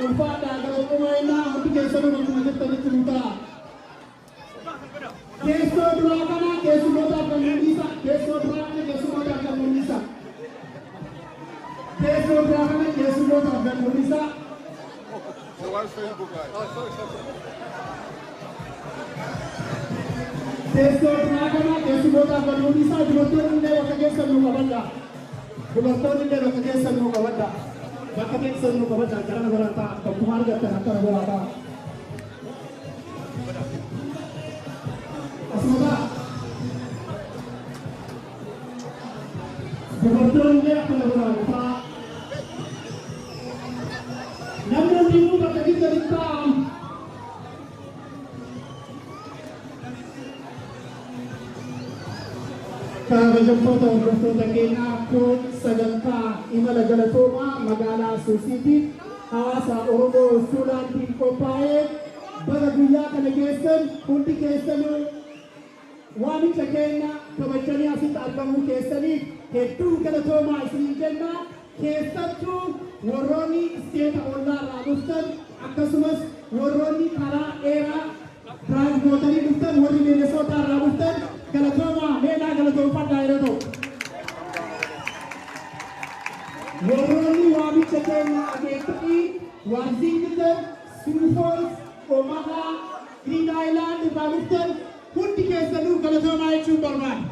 Ulfaadhaa galatoomaa innaa hundi keessanuu bakkuma jirtanitti nu ta'a. Teessoo duraa kana keessummootaaf kan mul'isa. Teessoo duraa kana keessummootaaf kan mul'isa. Teessoo duraa kana keessummootaaf kan mul'isa. Teessoo duraa kana keessummootaaf kan mul'isa. Dubartoonni illee bakka keessan nu qabadha. Dubartoonni illee bakka keessan nu qabadha. Bakka keessan nu qabadha. Gara biraa ta'a. Bakkuma argattan akkana biraa ta'a. Asuma ta'a. Dubartoonni illee akkana biraa nu ta'a. Namni hundinuu bakka jirtanitti ta'a. Kabajamtoota hordoftoota keenyaa, kun sagantaa imala galatoomaa magaalaa Suusiitiin hawaasa Oromoo Suulaandiin qophaa'ee. Baga guyyaa kana keessan hundi keessanuu waamicha keenya kabajanii asitti argamuu keessaniif hedduu galatoomaa isiniin jenna. Keessattuu warroonni isteeta ollaa irraa dhuftan, akkasumas warroonni karaa dheeraa drive gootanii dhuftan, warri Miinesootaa irraa dhuftan, galatoomaa. Meedhaa galatoomfadhaa yeroo ta'u. Warroonni waamicha keenya akeektanii Washington, Sioux Falls, Omaha, Green Island irraa dhuftan hundi keessanuu galatoomaa jechuun barbaada.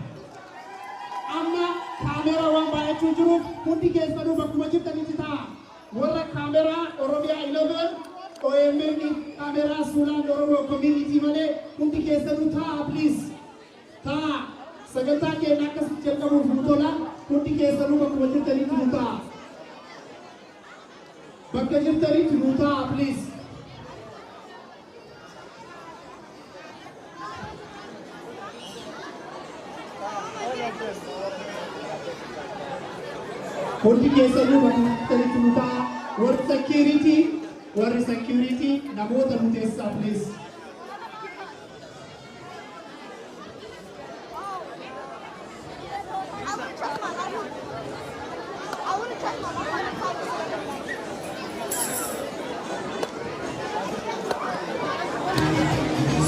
Amma kaameeraa waan baay'achuu jiruuf hundi keessanuu bakkuma jirtanitti ta'a. Warra kaameraa Oromiyaa 11, OMN, kaameraa Suulaan Oromoo Community malee hundi keessanuu taa'a, please. Taa'a. Sagantaa keenya akkasitti jalqabuuf nu tola. Hundi keessanuu bakkuma jirtanitti nu taa'a. Bakka jirtanitti nu taa'a, please. Hundi keessanuu bakka jirtanitti nu taa'a. Warri security namoota nu teessisaa, please. I want to try my life. I want to try my life.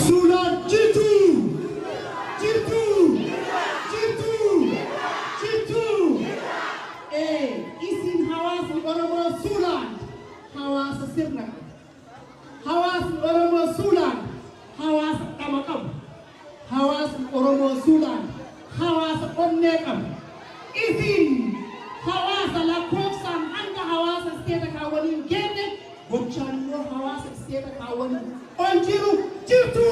Suulaan jirtu! Jirtu! Jirtu! Jirtu! Isin hawaasni Oromoo Suulaan hawaasa sirna qabu. Hawaasni Oromoo Suulaan hawaasa dhama qabu. Hawaasni Oromoo Suulaan hawaasa onnee qabu. Isin hawaasa lakkoofsaan hanga hawaasa isteeta kaawwaniin geenye, gochaan immoo hawaasa isteeta kaawwaniin ol jiru. Jirtu!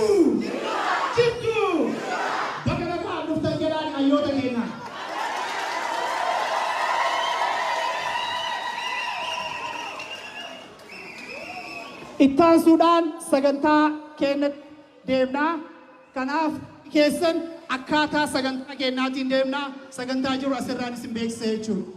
Jirtu! Bakka nagaa dhuftan jedhaan hayyoota keenyaa. Ittaansuudhaan sagantaa keenya deemnaa. Kanaaf keessan akkaataa sagantaa keenyaatiin deemnaa. Sagantaa jiru asirraan isin beeksisa jechuudha.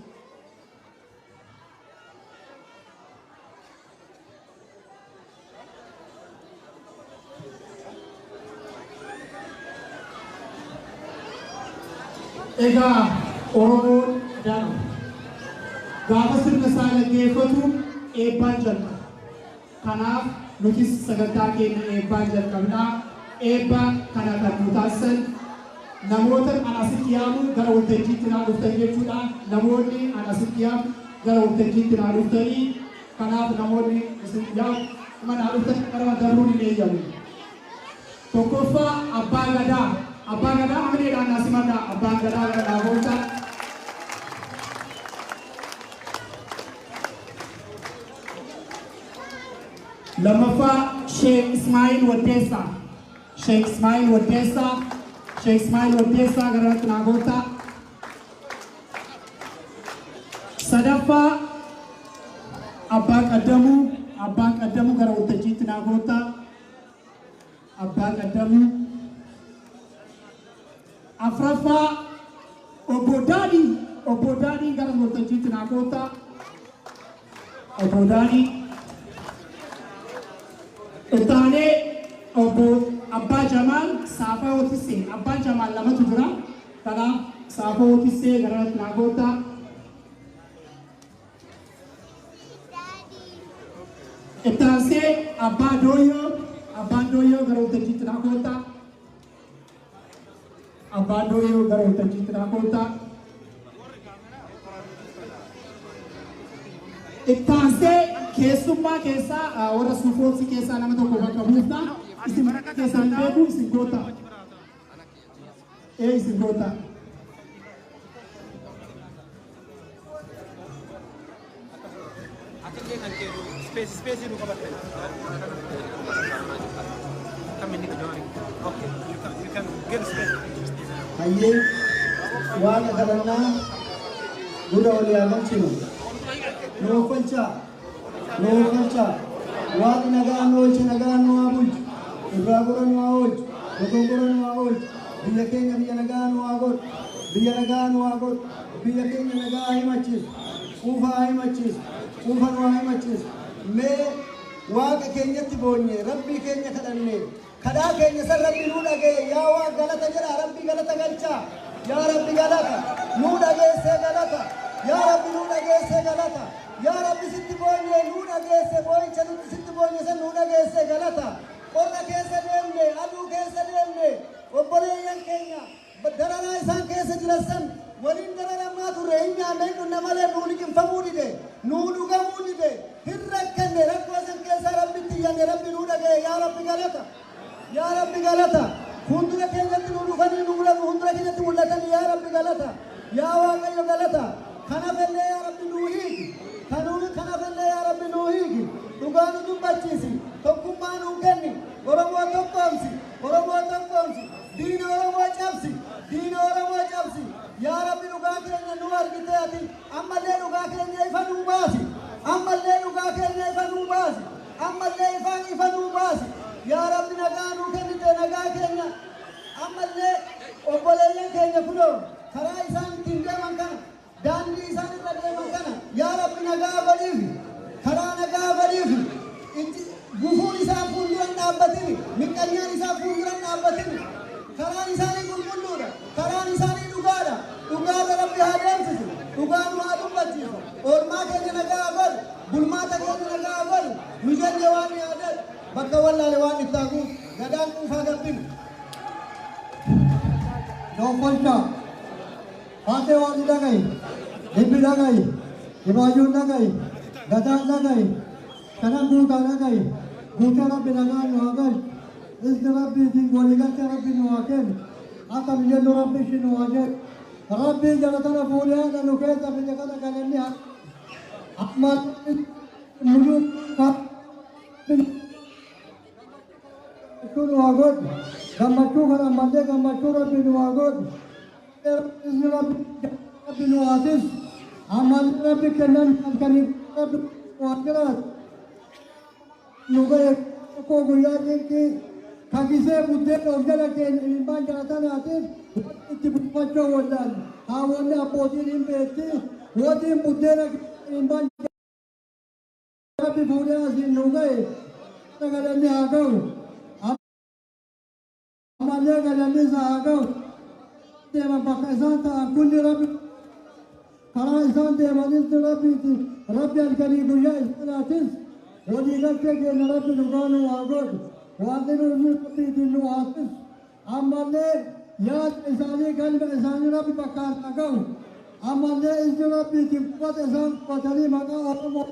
Egaa Oromoon aadaa. Gaafa sirna isaa gaggeeffatu eebbaan jalqaba. Kanaaf nutis sagantaa keenya eebbaan jalqabnaa. Eebba kana kan nu taasisan namoota an asitti yaamu gara waltajjiitti naa dhuftan jechuudha. Namoonni an asitti yaamu gara waltajjiitti naa dhuftanii. Kanaaf namoonni isin yaamu naa dhuftan gara darbuun hin eeyyamu. Tokkoffaa Abbaa Gadaa. Abbaa Gadaa hamileedhaan naa simadhaa. Abbaan Gadaa gara dhaaboota. Lammaffaa Sheek Ismaa'il Waddeessaa. Sheek Ismaa'il Waddeessaa. Sheek Ismaa'il Waddeessaa gara naa goota. Sadaffaa Abbaa Qaddamuu. Abbaan Qaddamuu gara waltajjiitti naa goota. Abbaa Qaddamuu. Afraffaa Obbo Daadhii. Obbo Daadhii gara waltajjiitti naa goota. Obbo Daadhii. Ittaanee Obbo Abbaa Jamaal Saafaa Tissee. Abbaan Jamaal lamatu jira. Kanaaf Saafoo Tissee gara naa goota. Itti aansee Abbaa Dooyyoo, Abbaan Dooyyoo gara waltajjiitti naa koottaa. Abbaan Dooyyoo gara waltajjiitti naa koottaa. Itti aansee keessummaa keessaa warra Suufoolsii keessaa nama tokko bakka buufna. Isin keessan hin beeku, isin koottaa. Ee, isin koottaa. Atillee kan kee space space nu qabatte. Come in, Johnny. Okay, you can get space. Hayyee, waaqa kadhannaa gurra walii haa galchinu. Nu oofalchaa, nu oofalchaa. Waaqni nagaan nu oolche, nagaan nu haa bulchu. Irraa gora nu haa oolchu, dogongora nu haa oolchu. Biyya keenya biyya nagaa nu haa godhu. Biyya nagaa nu haa godhu. Biyya keenya nagaa haa himachiisu. Quufa haa himachiisu. Quufa nu haa himachiisu. Mee waaqa keenyatti boonye, rabbii keenya kadhanne. Kadhaa keenya san rabbi nuu dhaga'e. Yaa Waaq galata jedhaa, rabbi galata galchaa. Yaa Rabbi galata nuu dhageessee, galata. Yaa Rabbi nuu dhageessee, galata. Yaa Rabbi sitti boonye, nuu dhageesse. Boo'icha nuti sitti boonye san nuu dhageesse, galata. Qorra keessa deemne, aduu keessa deemne, obboleeyyan keenya dararaa isaan keessa jiran san waliin dararamaa turre. Hin nyaanne, hin dhunne malee nuu liqimfamuu dide, nuu dhugamuu dide, hin rakkanne. Rakkoo san keessaa Rabbitti iyyanne, Rabbi nuu dhaga'e. Yaa Rabbi galata, yaa Rabbi galata. Fuuldura keenyatti nuu dhufanii, nuu fuuldura keenyatti mul'atanii. Yaa Rabbi galata, yaa Waaqayyo galata. Kanaaf illee yaa Rabbi nuu hiiki. Kanaaf illee yaa Rabbi nuu hiiki, dhugaa nu dubbachiisi, tokkummaa nuu kenni, Oromoo tokkoomsi, Oromoo tokkoomsi, diina Oromoo cabsi, diina Oromoo cabsi. Yaa Rabbi, dhugaa keenya nu argite ati. Ammallee dhugaa keenya ifa nuu baasi, ammallee dhugaa keenya ifa nuu baasi, ammallee ifaan ifa nuu baasi. Yaa Rabbi, nagaa nuu kennite, nagaa keenya ammallee obboleeyyan keenya kunoo karaa isaan ittiin deeman kana, daandii isaan irra deeman kana, yaa Rabbi nagaa godhiifi, karaa nagaa godhiifi. Gufuun isaan fuulduran dhaabbatini, miqqanyaan isaan fuulduran dhaabbatini. Karaan isaanii qulqulluudha, karaan isaanii dhugaadha. Dhugaarra Rabbi haa deemsisu, dhugaa nu haa dubbachiisu. Oolmaa keenya nagaa haa godhu, bulmaata keenya nagaa haa godhu. Nu jenne waan yaadadhu bakka wallaale waan itti haa guutu. Gadaan quufaa gabbinu. Noofalchaa. Haatee waan dhaga'i. Dhibbi dhaga'i. Dhibaayyuun dhaga'i. Gadaan dhaga'i. Kanan guutaa dhaga'i. Guutee Rabbi nagaa nu haa galchu. Izni Rabbiitiin waliigaltee Rabbi nu haa kennu. Akka biyyannu Rabbi ishii nu haa jedhu. Rabbiin jala tana fuudhee haadha nu keessa fide kana galanni haa. Amma muluu gammachuu nu haa godhu. Gammachuu kana ammallee gammachuu Rabbi nu haa godhu. Izni Rabbi nu haa tisu. Ammallee Rabbi kennan halkanii Rabbi nu haa jiraatu. Nu ga'e koo guyyaa dinqii kagisee buddeen of jala keenya ilmaan jala tanaatiif itti buufachuu wallaan haawwanni abbootiin hin beekti waxiin buddeena ilmaan Rabbi fuudhee asiin nu ga'e galanni haa ga'u. Ammallee galanni isaa haa ga'u. Deeman bakka isaan ta'an kulli Rabbi karaa isaan deemanis Rabbiiti. Rabbi halkanii guyyaa isaanaatis waliigaltee keenya Rabbi dhugaa nu haa godhu. Waaqni nuuf Rabbiitiin nu haa tisu. Ammallee yaada isaanii, galma isaanii Rabbi bakkaan haa ga'u. Ammallee izni Rabbiitiin qubata isaan qubatanii maqaa Oromoo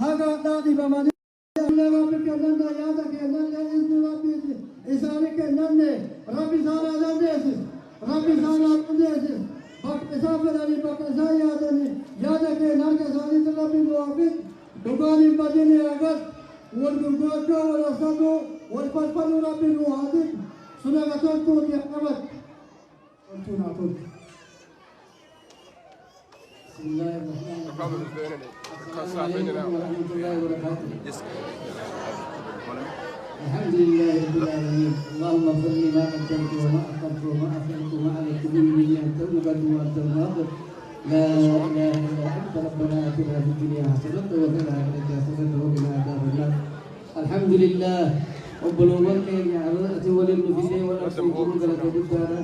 haga hadhaa dhibamanii. Rabbi kennanne yaada kennanne, izni Rabbiiti isaanii kennanne, Rabbi isaan haa dandeessisu. Rabbi isaan haa dandeessisu. Bakka isaan fedhanii, bakka isaan yaadanii, yaada keenya harka isaaniitti Rabbi nu haa fidu. Dhugaan hin badini haa galchu. Wal gurgurachuu, wal hasaduu, wal falfaluu Rabbi nu haa didu. Sunaga toltuuti haa qabatu. Toltuu naa toltu. بسم الله الرحمن The problem الرحيم. is the internet. Cut السلام stop in and عليكم out. ورحمة الله وبركاته. Just الحمد لله رب العالمين. اللهم اغفر لي ما قدمت وما أخرت وما أسررت وما أعلنت مني، أنت المقدم وأنت المؤخر. لا إله إلا أنت. ربنا آتنا في الدنيا حسنة وفي الآخرة حسنة وقنا عذاب النار. الحمد لله. Obboloowwan keenya ati waliin nu fidee wal arsuun jiruu galata guddaadha.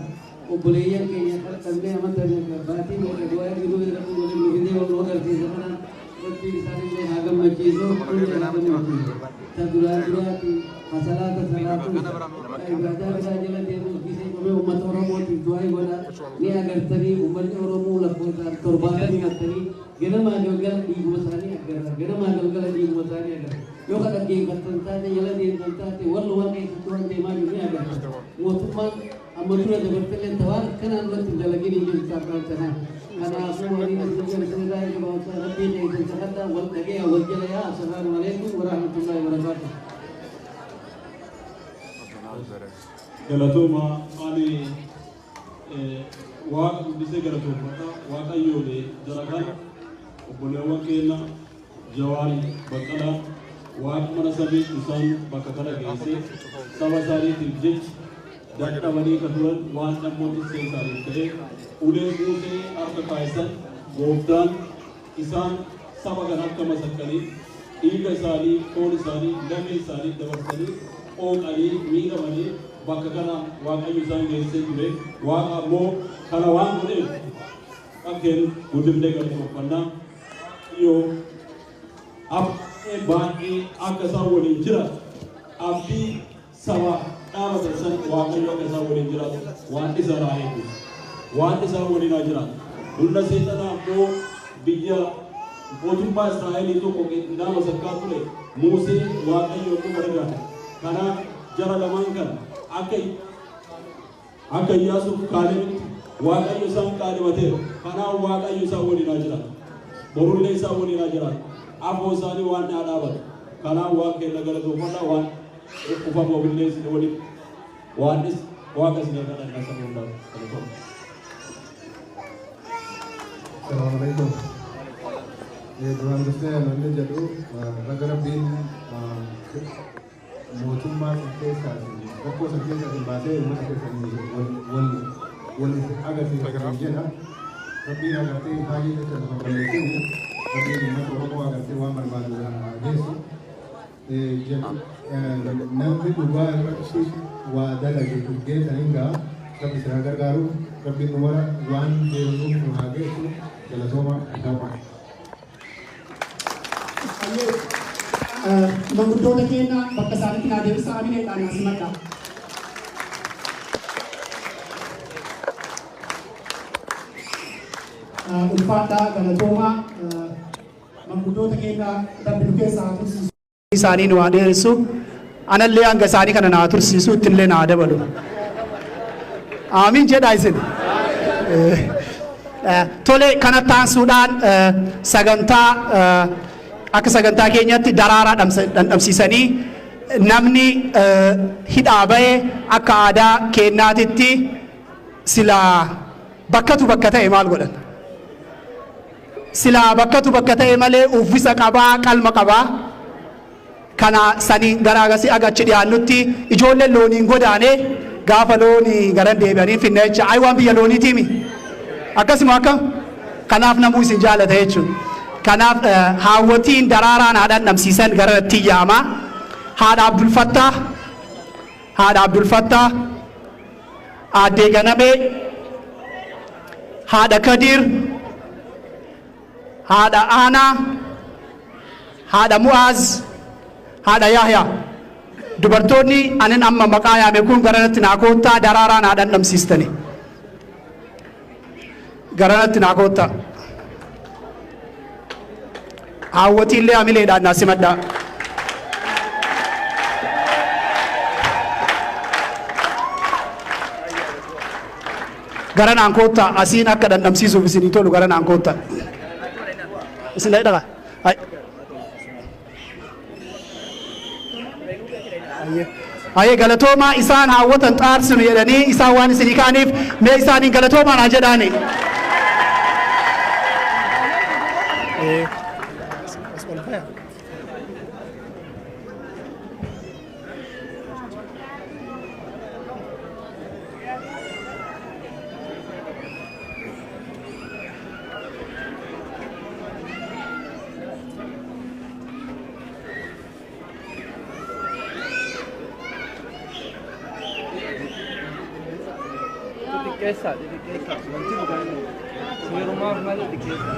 Obboleeyyan keenya qalqallee amanta baatii meeqa du'aa jiruu rabbi waliin nu fidee wal nu agarsiisa kana rabbi. Rabbiin isaanillee haa gammachiisu, hundi haa gammachiisu. Ta duraan duraati salaata salaatu ibaadaa biraa jala deemuuf gisee dhumee uummata Oromootiif du'aa godha. Ni agartanii uummanni Oromoo lakkoofsaan 70 himattanii ganamaa galgala dhiiguma isaanii agarra. Ganamaa galgala dhiiguma isaanii agarra. Yoo ka dhaggeeffattan taate, jala deemtan taate, warra keessatti waan deemaa jiru ni agarra. Mootummaan amma dura dabartellee tawaan akkanaan duratti hin dalagin hin jiru saaphaan sanaa. Kanaafuu waliin isin jedhu isinirraa eegama. Rabbii keessan sakattaa wal dhagee wal jala yaa. Assalaamu alaikum warahmatullahi wabarakaatuh. Galatooma. Ani Waaqa guddisee galatoomfadha. Waaqayyoon jara kana, obboleewwan keenya Jawaarii, Baqqalaa, Waaqa mana samii isaan bakka kana geessee saba isaaniitiif jecha dadhabanii kan turan waan namoonni isaaniif ta'e ulee buusee harka kaa'isan gooftaan isaan saba kana akka masakkanii dhiiga isaanii, foon isaanii, lamee isaanii dabarsanii qooqanii miidhamanii bakka kana Waaqayyo isaan geessee ture. Waaqa ammoo kana waan godheef qakkeen guddifnee galatoomfannaa. Yoo baay'ee akka isaan waliin jiraatu, abdii saba dhaabatan san Waaqayyo akka isaan waliin jiraatu waan isa haa eeggu, waan isaan waliin haa jiraatu. Humna seexanaa ammoo biyya mootummaa Israa'elii tokko nama sakkaa ture Musee Waaqayyo ammoo gargaara. Kanaaf jara lamaan kana akka Iyyaasuuf Kaalebitti Waaqayyo isaan qaadimateera. Kanaaf Waaqayyo isaan waliin haa jiraatu. Borullee isaan waliin haa jiraatu. Afoo isaanii waan haa dhaabatu. Kanaaf waan kenna galatoomfadhaa, waan ufamoo billee isin waliin waan Waaqa isin kadhannaa saba hundaaf galatoomna. Assalamu alaikum. Duraan dursee namni jedhu baga Rabbiin mootummaa san keessaa, rakkoo san keessaa isin baasee uummata keessanii wal wal agarsiisa jedha. Rabbiin agartee baay'ee jecha lafa balleessinu, Rabbiin uummata Oromoo agartee waan barbaadu haa geessu. Namni dhugaa irratti waa dalage geessaniin ga'a. Rabbi isin haa gargaaru. Rabbiin nu mara waan deemnuuf nu haa geessu. Galatooma isaa. Manguddoota keenya bakka isaaniitti naa deebisaa, amileedhaan naa simadha. Ulfaadhaa, galatoomaa. Manguddoota keenya Rabbi nu keessa haa tursiisu. Isaanii nu haa dheeressu. Anallee hanga isaanii kana naa tursiisu, ittillee naa dabalu. Amiin jedhaa isin. Tole, kanatti aansuudhaan sagantaa akka sagantaa keenyatti daraaraa dhandhamsiisanii namni hidhaa bahe akka aadaa keenyaatitti silaa bakkatu bakka ta'e maal godhan? Silaa bakkatu bakka ta'e malee uffisa qabaa, qalma qabaa. Kana sanii garaagasii aga achi dhiyaannutti ijoolleen looniin godaane gaafa loonii garan deebi'anii finna jecha ayi waan biyya looniitiimi akkasuma akka kanaaf namuu isin jaalata jechuudha. Kanaaf haawwatiin daraaraan haadhaan dhamsiisan gara irratti yaama. Haadha Abdulfattaa, haadha Abdulfattaa, Aaddee Ganamee, haadha Kadir, haadha Aanaa, haadha Mu'aaz, haadha Yahya. Dubartoonni anin amma maqaa yaame kun garanatti naa koottaa, daraaraan haadhan dhamsiistani. Garanatti naa koottaa. Haawwatiillee hamileedhaan naa simadhaa. Gara naan koottaa, asiin akka dhandhamsiisuuf isinii tolu gara naan koottaa. Isin dhaqa. Ay. Ayyee, galatoomaa. Isaan haawwatan xaarsinu jedhanii isaan waan isinii ka'aniif mee isaaniin galatoomaa naa jedhaani. As ol baya. Xixiqqeessaa, xixiqqeessaa. Wanti dhugaa seerumaaf malee xixiqqeessaa.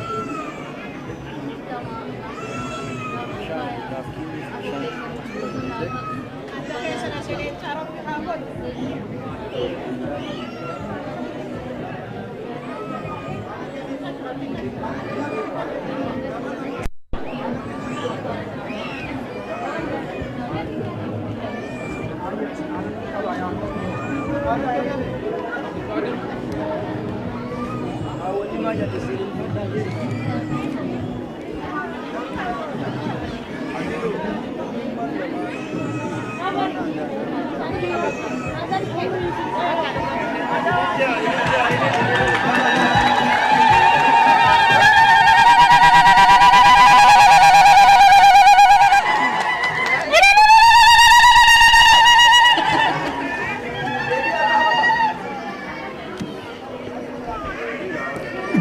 Adda keessan asii leencaa Rabbi haa godhu.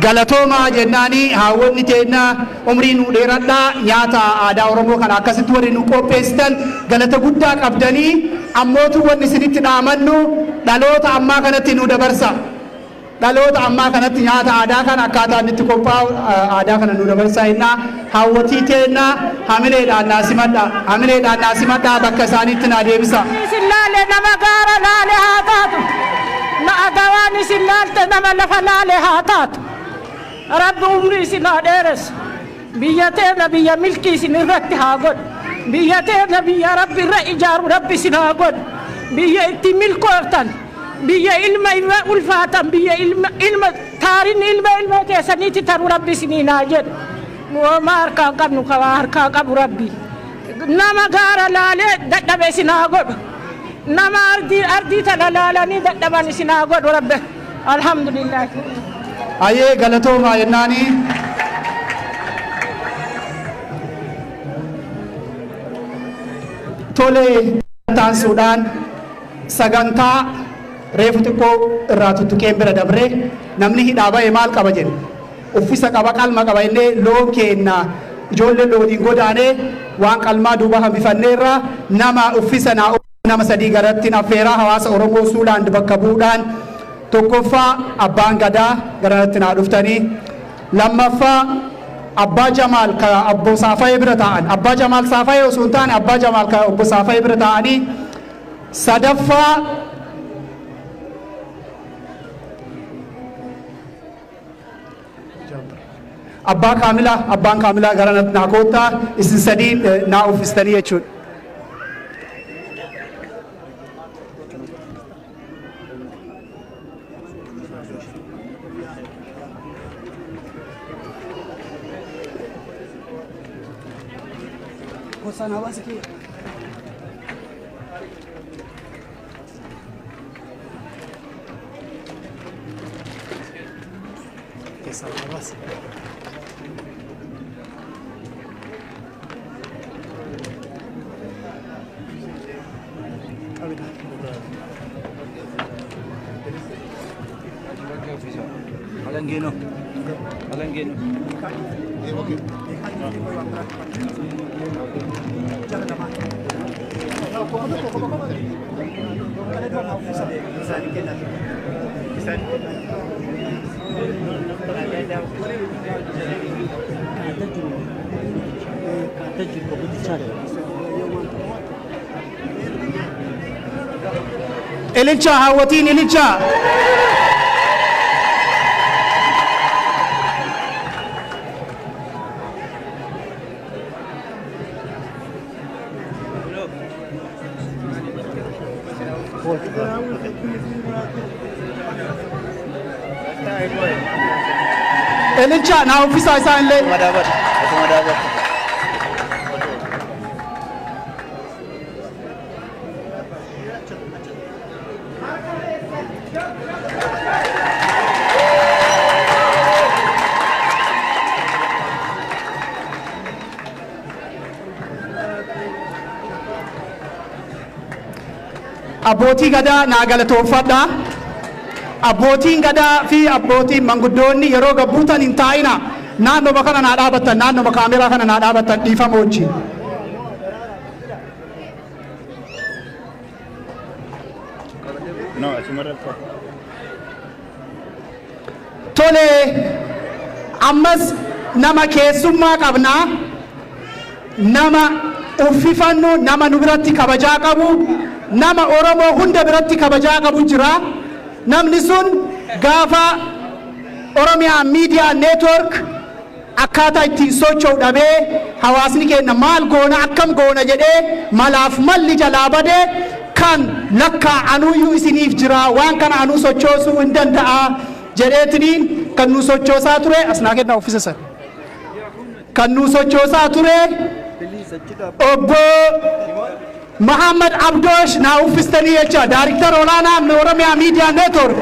Galatoomaa jennaanii haawwonni teennaa umrii nuu dheeradhaa. Nyaata aadaa Oromoo kana akkasitti warri nu qopheessitan galata guddaa qabdanii. Ammootu wanni isinitti dhaamannu, dhaloota ammaa kanatti nu dabarsa. Dhaloota ammaa kanatti nyaata aadaa kana akkaataa inni itti qophaa'u aadaa kana nu dabarsaa jennaa. Haawwotii teennaa hamileedhaan naa simadhaa, hamileedhaan naa simadhaa, bakka isaaniitti naa deebisa. Isin laale nama gaara laale haa taatu. Na adawaan isin laalte nama lafa laale haa taatu. Rabbi umrii isin haa dheeressu. Biyya teena biyya milkii isin irratti haa godhu. Biyya teena biyya Rabbi irra ijaaru Rabbi isin haa godhu. Biyya itti milkooftan, biyya ilma irra ulfaatan, biyya ilma ilma taarinni ilma ilma keessaniitti taru Rabbi isiniin haa jedhu. Nu homaa harkaa hin qabnu, ka waa harkaa qabu Rabbi. Nama gaara laalee dadhabe isin haa godhu. Nama ardii ardii tana laalanii dadhaban isin haa godhu Rabbi. Alhamdulillah. Hayyee, galatoomaa jennaanii. Tole, taasisuudhaan sagantaa reefu xiqqoo irraa tuttuqeen bira dabree, namni hidhaa ba'e maal qaba jedhe, uffisa qaba, qalma qaba jennee, loon keenna ijoollee looniin godaanee waan qalmaa duuba hambifanneerra. Nama uffisa naa nama sadii garatti affeeraa, hawaasa Oromoo Suulaand bakka bu'uudhaan. Tokkoffaa abbaan gadaa garanatti naa dhuftanii, lammaffaa abbaa Jamaal ka obbo Saafayee bira taa'an, abbaa Jamaal Saafayee osoo hin taane abbaa Jamaal ka obbo Saafayee bira taa'anii, sadaffaa abbaa Kaamilaa. Abbaan Kaamilaa gara naa koottaa. Isin sadii naa uffistanii jechuudha. Gosaan hawaasa kee. Keessaan hawaasa. Alangeno. Alangeno. Ililchaa, haawwatiin, ililchaa. Ililchaa, naa uffisaa isaan illee. Asuma dhaabata. Abbootii gadaa naa galatoonfadha. Abbootiin gadaa fi abbootiin manguddoonni yeroo gabbuutan hin taa'ina. Naannoma kana naa dhaabattan, naannoma kaameraa kana naa dhaabattan, dhiifama wajjin. No, asumarratti. Tole, ammas nama keessummaa qabnaa. Nama uffifannu, nama nu biratti kabajaa qabu, nama Oromoo hunda biratti kabajaa qabu jira. Namni sun gaafa Oromiyaa Miidiyaa Network akkaataa ittiin socho'u dhabee, hawaasni keenya maal goona, akkam goona jedhee malaaf malli jalaa badee, kan lakkaa anuyyuu isiniif jira, waan kana anuu sochoosuu hin danda'a jedheetiniin kan nu sochoosaa ture, as naa kennaa uffisa sana, kan nu sochoosaa ture obbo Muhammad Abdoosh naa uffistanii jecha, daariktara olaanaa Oromiyaa Miidiyaa Network.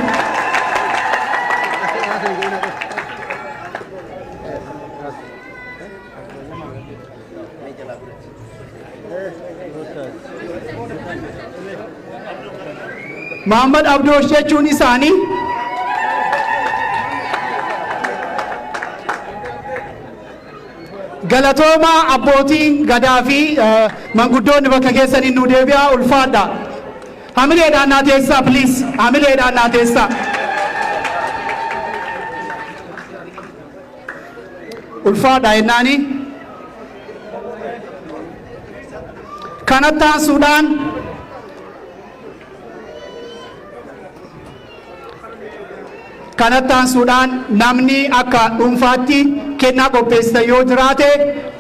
Muhammad Abdoosh jechuun isaanii galatoomaa. Abbootiin gadaa fi manguddoonni bakka keessanii nu deebi'aa, ulfaadha. Hamileedhaan naa teessaa, please, hamileedhaan naa teessaa. Ulfaadha jennaani. Kanatti aansuudhaan namni akka dhuunfaatti kennaa qopheessitan yoo jiraate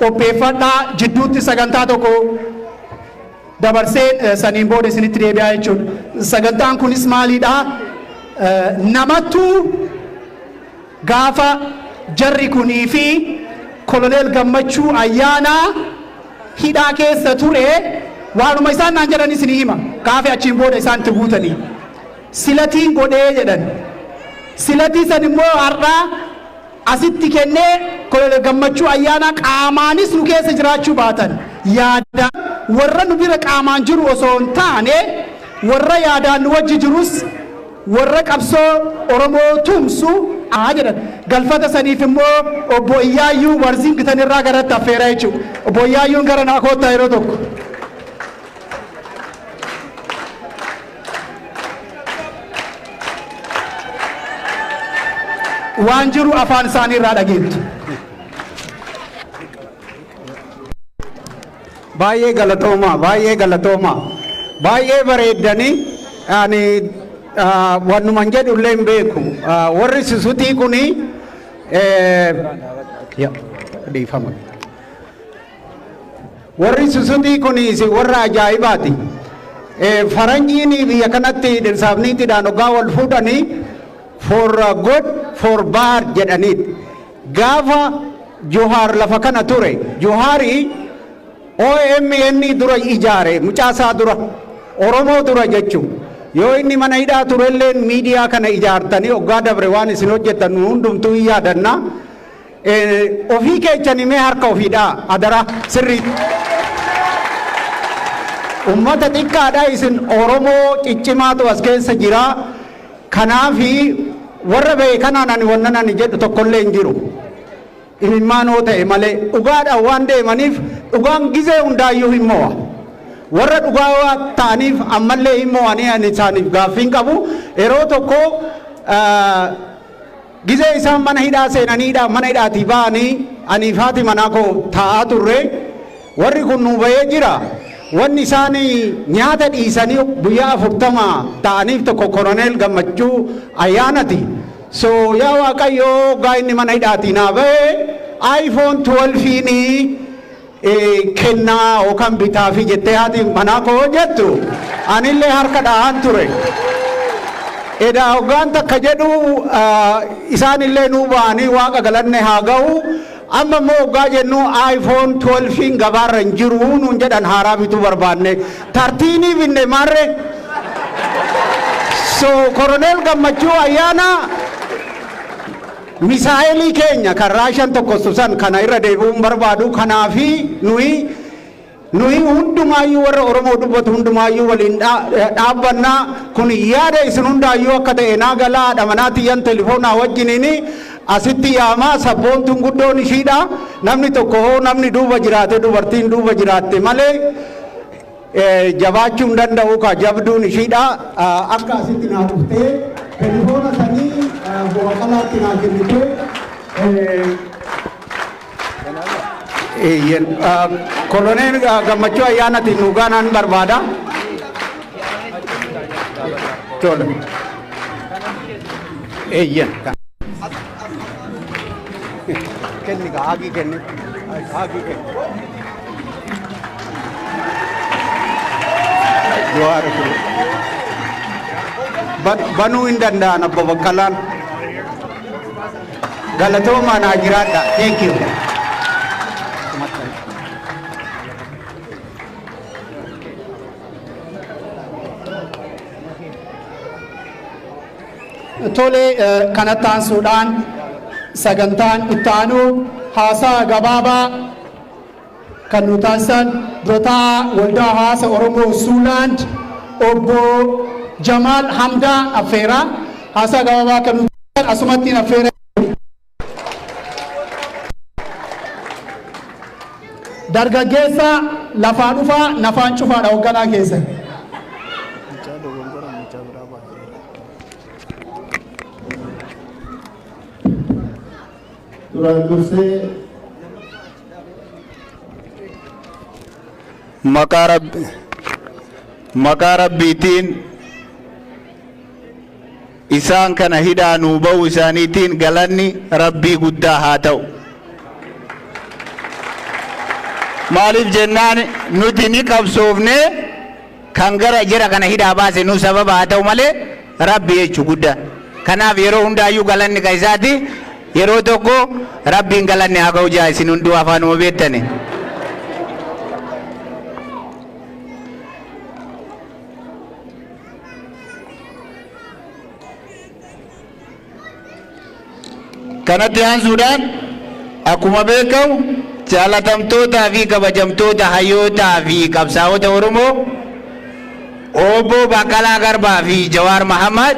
qopheeffadhaa. Jidduutti sagantaa tokko dabarsee saniin booda isinitti deebi'aa jechuudha. Sagantaan kunis maalidha? Namattu gaafa jarri kunii fi Koloneel Gammachuu Ayyaanaa hidhaa keessa ture, waanuma isaan naan jedhan isinii hima. Gaafa achiin booda isaan itti guutanii. Silatiin godhee jedhan. Silatii san immoo har'aa asitti kennee, Koloneel Gammachuu Ayyaanaa qaamaanis nu keessa jiraachuu baatan, yaada warra nu bira qaamaan jiru osoo hin taane, warra yaadaan nu wajji jirus, warra qabsoo Oromoo tumsu haa jedhan. Galfata saniif immoo obbo Iyyaayyuu Warziingtan irraa garatti affeera jechuudha. Obbo Iyyaayyuun gara naa koottaa yeroo tokko. Waan jiru afaan isaanii irraa dhageettu. Baay'ee galatooma, baay'ee galatooma, baay'ee bareeddanii. Ani wannuman jedhu illee hin beeku. Warri susutii kuni, dhiifama, warri susutii kuni isin warra ajaa'ibaati. Faranjiin biyya kanatti dhirsaaf niitiidhaan hoggaa wal fuudhanii "for good, for bad" jedhaniiti. Gaafa Johaar lafa kana ture, Johaarii OMN dura ijaare, mucaasaa dura, Oromoo dura jechuun. Yoo inni mana hidhaa turelleen miidiyaa kana ijaartanii hoggaa dabre waan isin hojjettan nu hundumtuu hin yaadanna. Ofii keechanii mee harka ofiidhaa adara sirriitti. Ummata xiqqaadha isin, Oromoo ciccimaatu as keessa jira. Kanaafi warra ba'e kanaan ani wannan ani jedhu tokkollee hin jiru. Imimmaanoo ta'e malee dhugaadhaan waan deemaniif, dhugaan gizee hundaayyuu hin mo'a. Warra dhugaa ta'aniif ammallee hin mo'anii, ani isaaniif gaaffiin qabu. Yeroo tokko gizee isaan mana hidhaa seenaniidha, mana hidhaatii ba'anii, anii fi haati manaa koo taa'aa turre, warri kun nuu bahee jira. Wanni isaan nyaata dhiisanii guyyaa 40 ta'aniif tokko Koroneel Gammachuu Ayyaanati. So yaa Waaqayyoo, gaa inni mana hidhaatii naa bahe iPhone 12 kennaa yookaan bitaafi jettee haati manaa koo jettu, anillee harka dha'aan ture. Edaa hoggaan takka jedhu isaanillee nuu ba'anii, Waaqa galanne haa ga'u. Amma immoo hoggaa jennu iPhone 12 gabaarra hin jiru nuun jedhan, haaraa bituu barbaanne. 13 binne maarre. So Koroneel Gammachuu Ayyaana misaa'elii keenya kan Raashan tokkostu san kana irra deebi'uun barbaadu. Kanaafi nuyi hundumaayyuu, warra Oromoo dubbatu hundumaayyuu waliin dhaabbannaa. Kun yaada isin hundaayyuu akka ta'e naa galaa. Haadha manaa tiyyan telefoonaa wajjiniin asitti yaamaa, sabboontuun guddoon ishiidha. Namni tokko hoo namni duuba jiraate, dubartiin duuba jiraatte malee jabaachuu hin danda'u, ka jabduun ishiidha. Akka asitti naa dhuftee telefoona sanii bu'aqalaatti naa kennitee. Eeyyen koloneel Gammachuu Ayyaanatiin nu gaanaan barbaada. Tole. Eeyyen. Kenni gaa haagii kenni. Haagii kenni. Jawaar banuu hin danda'an Obbo Baqqalaan. Galatoomaa, naa jiraadha. Thank you. Tole, kanatti aansuudhaan sagantaan itti aanu haasaa gabaabaa kan nu taasisan durataa Waldaa Hawaasa Oromoo Suulaand Obbo Jamaal Hamdaa affeeraa. Haasaa gabaabaa kan nu taasisan asumatti affeera. Dargaggeessa lafaa dhufaa nafaan cufaadha hoogganaa keessa. Mucaa dogongora mucaa biraa baasee. Duraan dursee Maqaa Rabbiitiin isaan kana hidhaa nuu ba'uu isaaniitiin galanni Rabbii guddaa haa ta'u. Maaliif jennaan, nuti ni qabsoofne, kan gara jira kana hidhaa baase nu sababa haa ta'u malee Rabbi jechuu guddaa. Kanaaf yeroo hundaayyuu galanni kan isaati. Yeroo tokko Rabbiin galanni haa ga'u jaa, isin hunduu afaanuma beektani. Kanatti aansuudhaan, akkuma beekamu, jaalatamtootaa fi kabajamtoota hayyootaa fi qabsaa'ota Oromoo Obbo Baqqalaa Garbaa fi Jawaar Mahammad,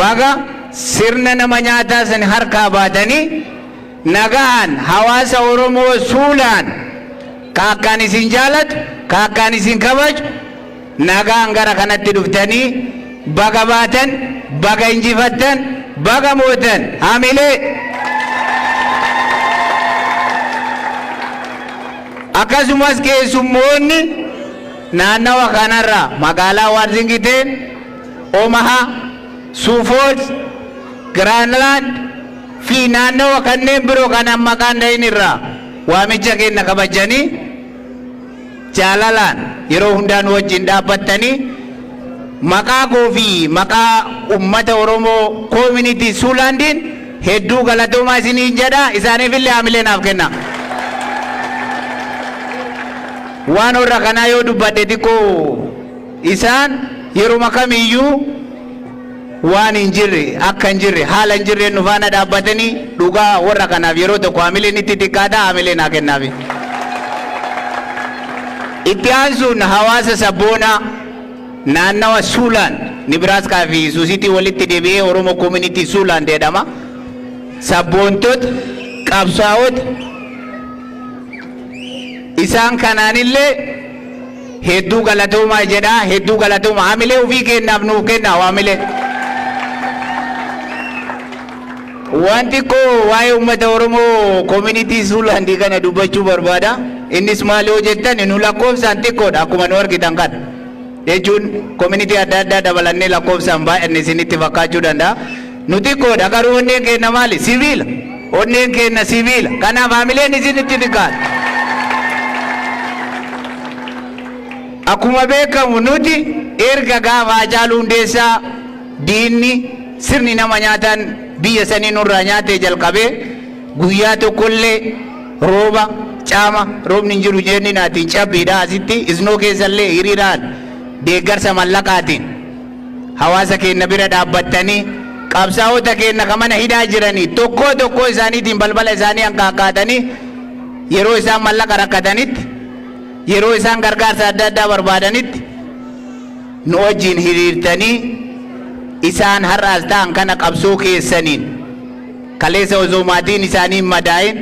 baga sirna nama nyaataa san harkaa baatanii nagaan hawaasa Oromoo Suulaan ka akkaan isin jaalatu, ka akkaan isin kabaju, nagaan gara kanatti dhuftanii baga baatan, baga injifattan, baga mootan, hamilee. Akkasumas keessummoonni naannawa kanarraa magaalaa Washington, Omaha, Sioux Falls, Granland fi naannawa kanneen biroo kan maqaan dhahin irraa waamicha keenya kabajanii jaalalaan yeroo hundaa nu wajjin dhaabbattanii, maqaa koo fi maqaa ummata Oromoo community Suulaandiin hedduu galatoomaa isiniin jedha. Isaaniif illee haamilee naaf kenna. Waan warra kanaa yoo dubbadhe xiqqoo, isaan yeruma kamiyyuu waan hin jirre akka hin jirre, haala hin jirreen nu faana dhaabbatanii, dhugaa warra kanaaf yeroo tokko haamileen itti xiqqaata, haamilee naa kennaafi. Itti aansuun hawaasa sabboonaa naannawa Suulaan, Nibiraaskaa fi Suusitii walitti deebi'ee Oromoo Community Suulaan jedhama. Sabboontota, qabsaa'ota isaan kanaanillee hedduu galatoomaa jedha, hedduu galatoomaa, hamilee ofii kennaaf nuuf kennaa haamilee. Waan xiqqoo waa'ee uummata Oromoo community Suulaandii kana dubbachuu barbaada. Innis maal yoo jettan, nu lakkoofsaan xiqqoodha akkuma nu argitan kana. Jechuun community adda addaa dabalannee lakkoofsaan baay'anne isinitti fakkaachuu danda'a. Nu xiqqoodha, garuu onneen keenya maali? Sibiila. Onneen keenya sibiila. Kanaaf haamileen isinitti xiqqaata. Akkuma beekamu, nuti erga gaafa Haacaaluu Hundeessaa diinni sirni nama nyaataan biyya sanii nurraa nyaatee jalqabee, guyyaa tokkollee rooba caama, roobni hin jiru jenni naatiin, cabbiidha asitti, snow keessallee hiriiraan deeggarsa mallaqaatiin hawaasa keenya bira dhaabbattanii, qabsaa'ota keenya ka mana hidhaa jiranii tokkoo tokkoo isaaniitiin balbala isaanii hanqaaqaatanii, yeroo isaan mallaqa rakkatanitti, yeroo isaan gargaarsa adda addaa barbaadanitti nu wajjin hiriirtanii, isaan har'aas ta'an kana qabsoo keessaniin kaleessa osoo maatiin isaanii hin madaa'in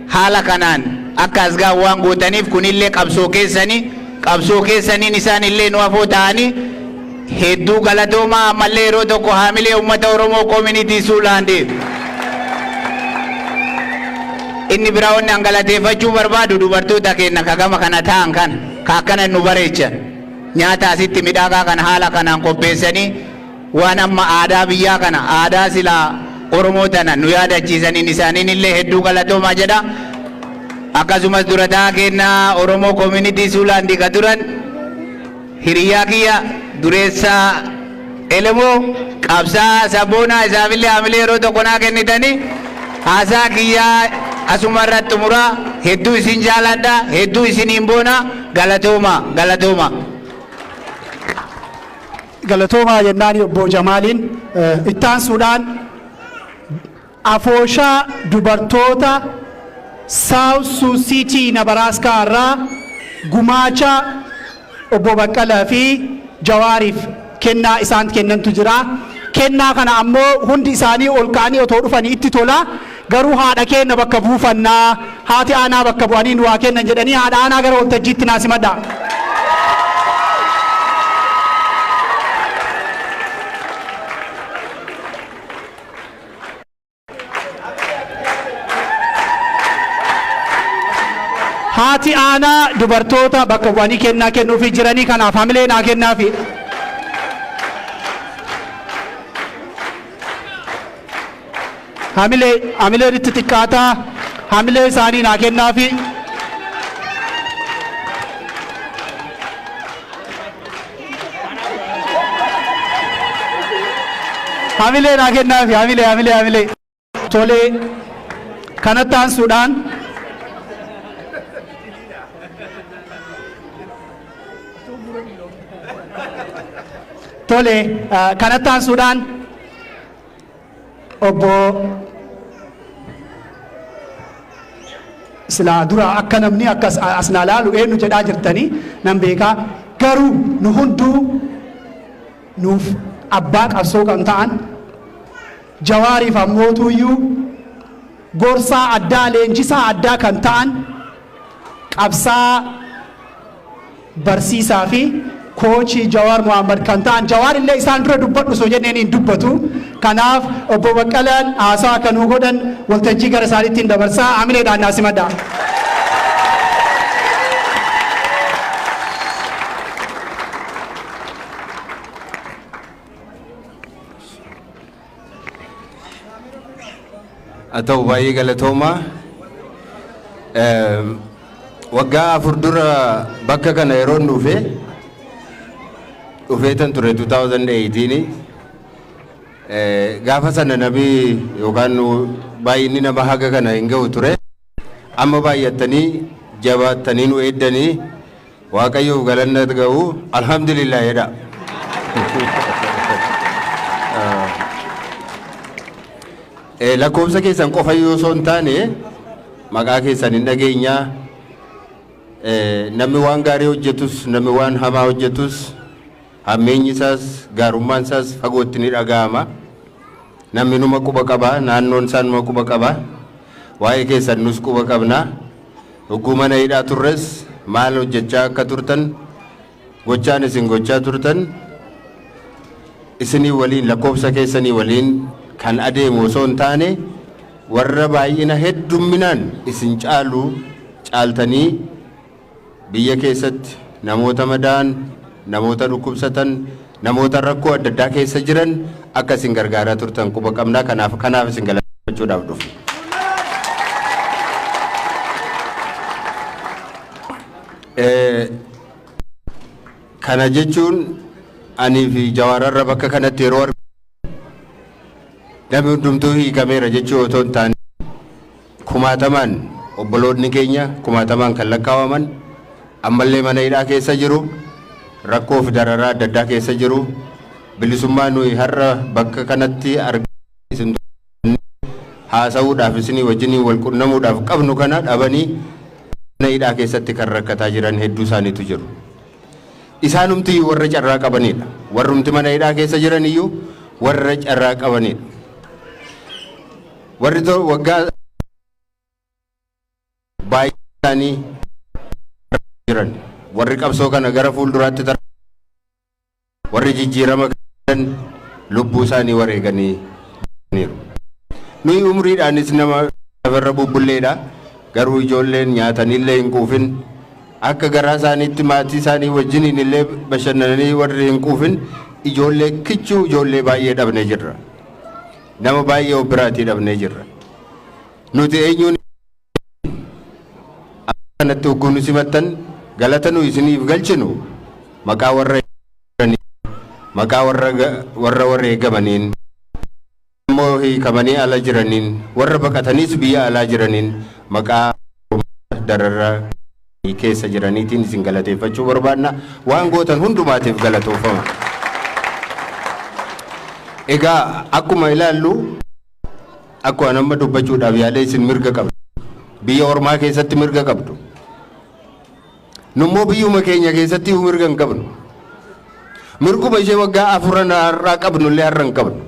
haala kanaan akka as ga'an waan gootaniif, kunillee qabsoo keessanii, qabsoo keessaniin isaan illee nu afoo ta'anii, hedduu galatoomaa. Ammallee yeroo tokko haamilee uummata Oromoo community Suulaandiif. Inni biraa wanni an galateeffachuu barbaadu dubartoota keenya ka gama kana ta'an kana ka akkana nu bareechan, nyaata asitti midhaagaa kana haala kanaan qopheessanii, waan amma aadaa biyyaa kana, aadaa silaa Oromoo tana nu yaadachiisaniin isaaniin illee hedduu galatoomaa jedha. Akkasumas durataa keenya Oromoo Community Siouxland ka turan, hiriyaa kiyya, dureessa Elemoo qabsaa sabboonaa, isaafillee hamilee yeroo tokko naa kennitanii. Haasaa kiyyaa asuma irratti xumuraa. Hedduu isin jaaladha, hedduu isiniin boona. Galatooma, galatooma. Galatoomaa jennaan obbo Jamaaliin. Ittaansuudhaan afooshaa dubartoota South Sioux City, Nebraska irraa gumaacha obbo Baqqalaa fi Jawaariif kennaa isaan kennantu jira. Kennaa kana ammoo hundi isaanii ol ka'anii otoo dhufanii itti tola. Garuu haadha kenna bakka buufannaa, haati aanaa bakka bu'anii nu waa kennan jedhanii, haadha aanaa gara waltajjiitti naa simadha. Haati aanaa dubartoota bakka bu'anii kennaa kennuufii jiranii, kanaaf hamilee naa kennaafi. Hamilee, hamileen itti xiqqaataa, hamilee isaanii naa kennaafi. Hamilee naa kennaafi, hamilee, hamilee, hamilee. Tolee, kanatti aansuudhaan tole, kanatti aansuudhaan obbo silaa dura akka namni akkas as naa laalu eenyu jedhaa jirtanii nan beekaa, garuu nu hunduu nuuf abbaa qabsoo kan ta'an, Jawaariif ammootuuyyuu gorsaa addaa, leenjisaa addaa kan ta'an, qabsaa, barsiisaa fi coach Jawaar Mohammad kan ta'an, Jawaar illee isaan dura dubbadhu osoo jenneen hin dubbatu. Kanaaf obbo Baqqalaan haasaa akka nuu godhan waltajjii gara isaaniitti hin dabarsaa, hamileedhaan naa simadha. Haa ta'u, baay'ee galatoomaa. Waggaa 4 dura bakka kana yeroon dhufe, dhufeetan ture 2018. Gaafa sana namni yookaan baay'inni nama haga kana hin ga'u ture. Amma baay'attanii jabaattanii nu eeddanii, Waaqayyoof galanna ga'u, alhamdulillah jedha. Lakkoofsa keessan qofa yoo osoo hin taane maqaa keessan hin dhageenyaa. Namni waan gaarii hojjetus, namni waan hamaa hojjetus, hammeenyi isaas gaarummaan isaas fagootti ni dhaga'ama. Namni numa quba qaba, naannoon isaa numa quba qaba. Waa'ee keessan nus quba qabna. Hogguu mana hidhaa turres maal hojjechaa akka turtan, gochaan isin gochaa turtan isinii waliin, lakkoofsa keessanii waliin kan adeemu osoo hin taane, warra baay'ina heddumminaan isin caalu caaltanii biyya keessatti namoota madaa'an, namoota dhukkubsatan, namoota rakkoo adda addaa keessa jiran akka isin gargaaraa turtan quba qabnaa. Kanaaf isin galateeffachuudhaaf dhufu. Kana jechuun anii fi Jawaararra bakka kanatti yeroo argamu namni hundumtuu hiikameera jechuu otoo hin taane, kumaatamaan obboloonni keenya, kumaatamaan kan lakkaawaman ammallee mana hidhaa keessa jiru, rakkoo fi dararaa adda addaa keessa jiru. Bilisummaa nuyi har'a bakka kanatti argaa isin haasa'uudhaaf, isinii wajjiniin wal qunnamuudhaaf qabnu kana dhabanii mana hidhaa keessatti kan rakkataa jiran hedduu isaaniitu jiru. Isaanumti iyyuu warra carraa qabanidha. Warrumti mana hidhaa keessa jiran iyyuu warra carraa qabanidha. Warri waggaa baay'ee isaanii jiran, warri qabsoo kana gara fuulduraatti warri jijjiirama kan lubbuu isaanii wareeganii jiru. Nuyi umriidhaanis nama lafarra bubbulleedha. Garuu ijoolleen nyaatanillee hin quufin, akka garaa isaaniitti maatii isaanii wajjiniin illee bashannananii warri hin quufin, ijoollee kichuu, ijoollee baay'ee dhabnee jirra. Nama baay'ee of biraatii dhabnee jirra. Nuti eenyuun kanatti hogguu nu simattan galata nu isiniif galchinu maqaa warra maqaa warra warra wareegamaniin immoo hiikamanii ala jiraniin, warra baqataniis biyya alaa jiraniin, maqaa darara keessa jiraniitiin isin galateeffachuu barbaanna. Waan gootan hundumaatiif galatoofama. Egaa akkuma ilaallu, akkuma nama dubbachuudhaaf yaada, isin mirga qabdu. Biyya ormaa keessatti mirga qabdu. Nummoo biyyuma keenya keessatti mirga hin qabnu. Mirguma ishee waggaa 4 har'aa qabnu illee har'a hin qabnu.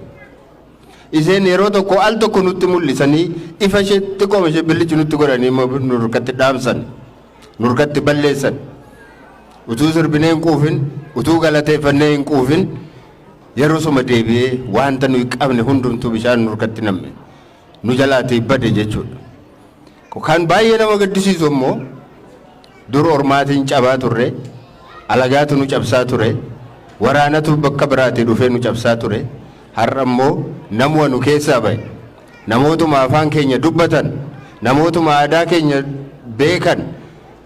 Isheen yeroo tokko al tokko nutti mul'isanii ifa ishee xiqqooma ishee billichi nutti godhanii nu harkatti dhaamsan, nu harkatti balleessan. Utuu sirbinee hin quufin, utuu galateeffannee hin quufin, yeroo suma deebi'ee wanta nuyi qabne hundumtuu bishaan nu harkatti namme, nu jalaatii bade jechuudha. Kan baay'ee nama gaddisiisu immoo, dur ormaatiin cabaa turre, alagaatu nu cabsaa ture, waraanatu bakka biraatii dhufee nu cabsaa ture. Har'a immoo namuma nu keessaa ba'e, namootuma afaan keenya dubbatan, namootuma aadaa keenya beekan,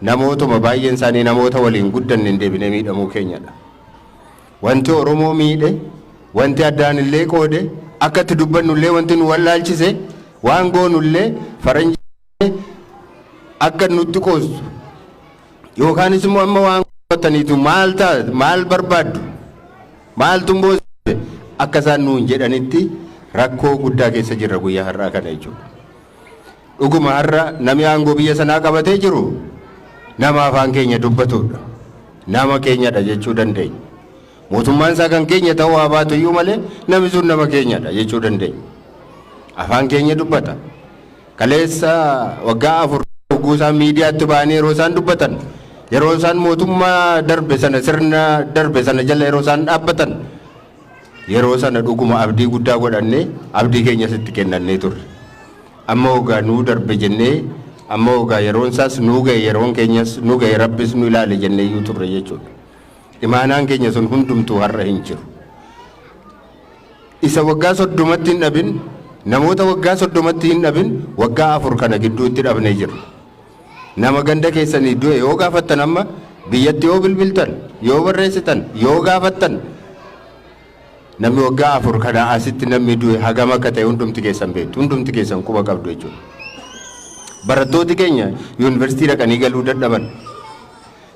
namootuma baay'een isaanii namoota waliin guddanne hin deebinee miidhamuu keenyadha. Wanti Oromoo miidhe, wanti addaan illee qoode, akka itti dubbannu illee wanti nu wallaalchise, waan goonu illee faranjii akka nutti qoostu yookaanis immoo amma waan gootaniitu maal ta'a, maal barbaaddu, maaltu immoo akka isaan nuun jedhanitti rakkoo guddaa keessa jirra guyyaa har'aa kana jechuudha. Dhuguma har'a namni aangoo biyya sanaa qabatee jiru nama afaan keenya dubbatudha. Nama keenyadha jechuu dandeenya. Mootummaan isaa kan keenya ta'uu haa baatu iyyuu malee, namni sun nama keenyadha jechuu dandeenya. Afaan keenya dubbata. Kaleessa waggaa 4 hogguu isaan miidiyaatti ba'anii yeroo isaan dubbatan, yeroo isaan mootummaa darbe sana, sirna darbe sana jala yeroo isaan dhaabbatan, yeroo sana dhuguma abdii guddaa godhannee abdii keenya sitti kennannee turre. Amma hoggaa nuu darbe jennee, amma hoggaa yeroon isaas nuu ga'e, yeroon keenyas nu ga'e, rabbis nu ilaale jennee iyyuu turre jechuudha. Imaanaan keenya sun hundumtuu har'a hin jiru. Isa waggaa 30tti hin dhabin, namoota waggaa 30tti hin dhabin, waggaa 4 kana gidduutti dhabnee jirra. Nama ganda keessanii du'e yoo gaafattan, amma biyyatti yoo bilbiltan, yoo barreessitan, yoo gaafattan, namni waggaa 4 kana asitti namni du'e hagam akka ta'e hundumti keessan beektu, hundumti keessan quba qabdu jechuudha. Barattooti keenya yuunivarsiitii dhaqanii galuu dadhaban.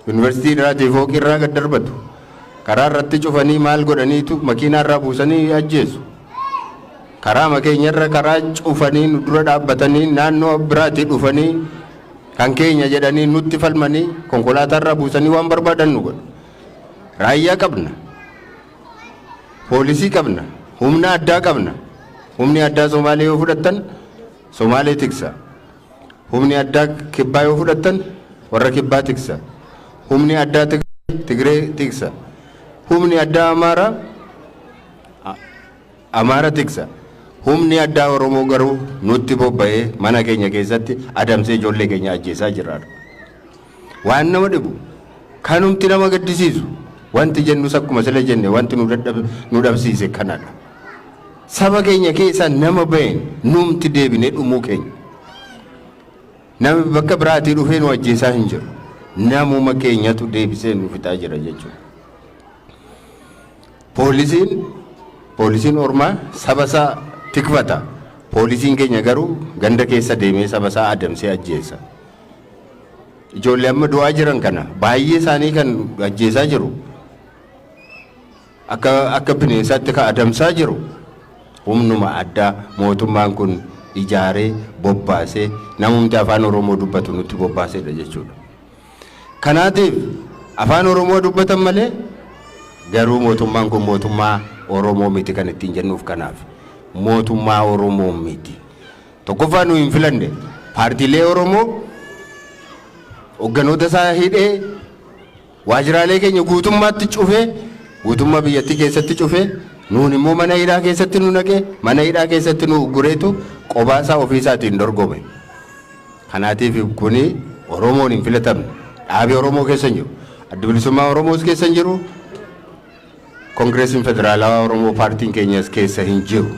Yuunivarsiitii irraatii fooqii irraa gad darbatu. Karaa irratti cufanii maal godhaniitu makiinaa irraa buusanii ajjeesu. Karaa keenya irra karaa cufanii nu dura dhaabbatanii, naannoo biraatii dhufanii kan keenya jedhanii nutti falmanii konkolaataa irraa buusanii waan barbaadan nu godhu. Raayyaa qabna. Poolisii qabna. Humna addaa qabna. Humni addaa Somaalee yoo fudhattan Somaalee tiksa. Humni addaa kibbaa yoo fudhattan warra kibbaa tiksa. Humni addaa Tigree tiksa. Humni addaa Amaaraa Amaara tiksa. Humni addaa Oromoo garuu nutti bobba'ee mana keenya keessatti adamsee ijoollee keenya ajjeesaa jira. Waan nama dhibu, kanumti nama gaddisiisu, wanti jennus akkuma sila jenne wanti nu dhabsiise kanadha. Saba keenya keessaa nama baheen numti deebinee dhumuu keenya. Namni bakka biraatii dhufee nu ajjeesaa hin jiru. Namuma keenyatu deebisee nu fixaa jira jechuudha. Poolisiin ormaa saba isaa tikfata. Poolisiin keenya garuu ganda keessa deemee saba isaa adamsee ajjeesa. Ijoollee amma du'aa jiran kana baay'ee isaanii kan ajjeesaa jiru, akka bineensaatti kan adamsaa jiru, humnuma addaa mootummaan kun ijaaree bobbaasee, namumti afaan Oromoo dubbatu nutti bobbaaseedha jechuudha. Kanaatiif afaan Oromoo dubbatan malee garuu mootummaan kun mootummaa Oromoo miti kan ittiin jennuuf kanaaf. Mootummaa Oromoo miti. Tokkoffaa nu hin filanne. Paartiilee Oromoo hogganoota isaa hidhee, waajjiraalee keenya guutummaatti cufee, guutummaa biyyattii keessatti cufee, nuun immoo mana hidhaa keessatti nu naqee, mana hidhaa keessatti nu uggureetu qobaasaa ofii isaatiin dorgome. Kanaatiif kuni Oromoon hin filatamne. Dhaabii Oromoo keessa hin jiru. Adda Bilisummaa Oromoos keessa hin jiru. Koongireesiin Federaalawaa Oromoo paartiin keenyas keessa hin jiru.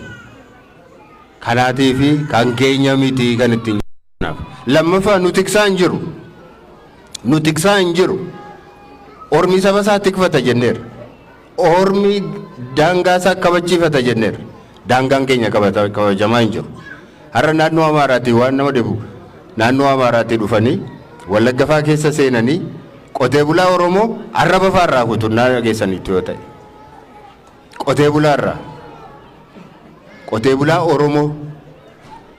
Kanaatiif kan keenya miti kan ittiin Lammaffaa, nu tiksaa hin jiru. Nu tiksaa hin jiru. Ormi saba isaa tikfata jenneerra. Ormi daangaa isaa kabachiifata jenneerra. Daangaan keenya kabajamaa hin jiru. Har'a naannoo Amaaraatii, waan nama dhibu, naannoo Amaaraatii dhufanii Wallagga fa'aa keessa seenanii qotee bulaa Oromoo arraba fa'aa irraa kutunnaa dhageessaniitu yoo ta'e. Qotee bulaa irraa. Qotee bulaa Oromoo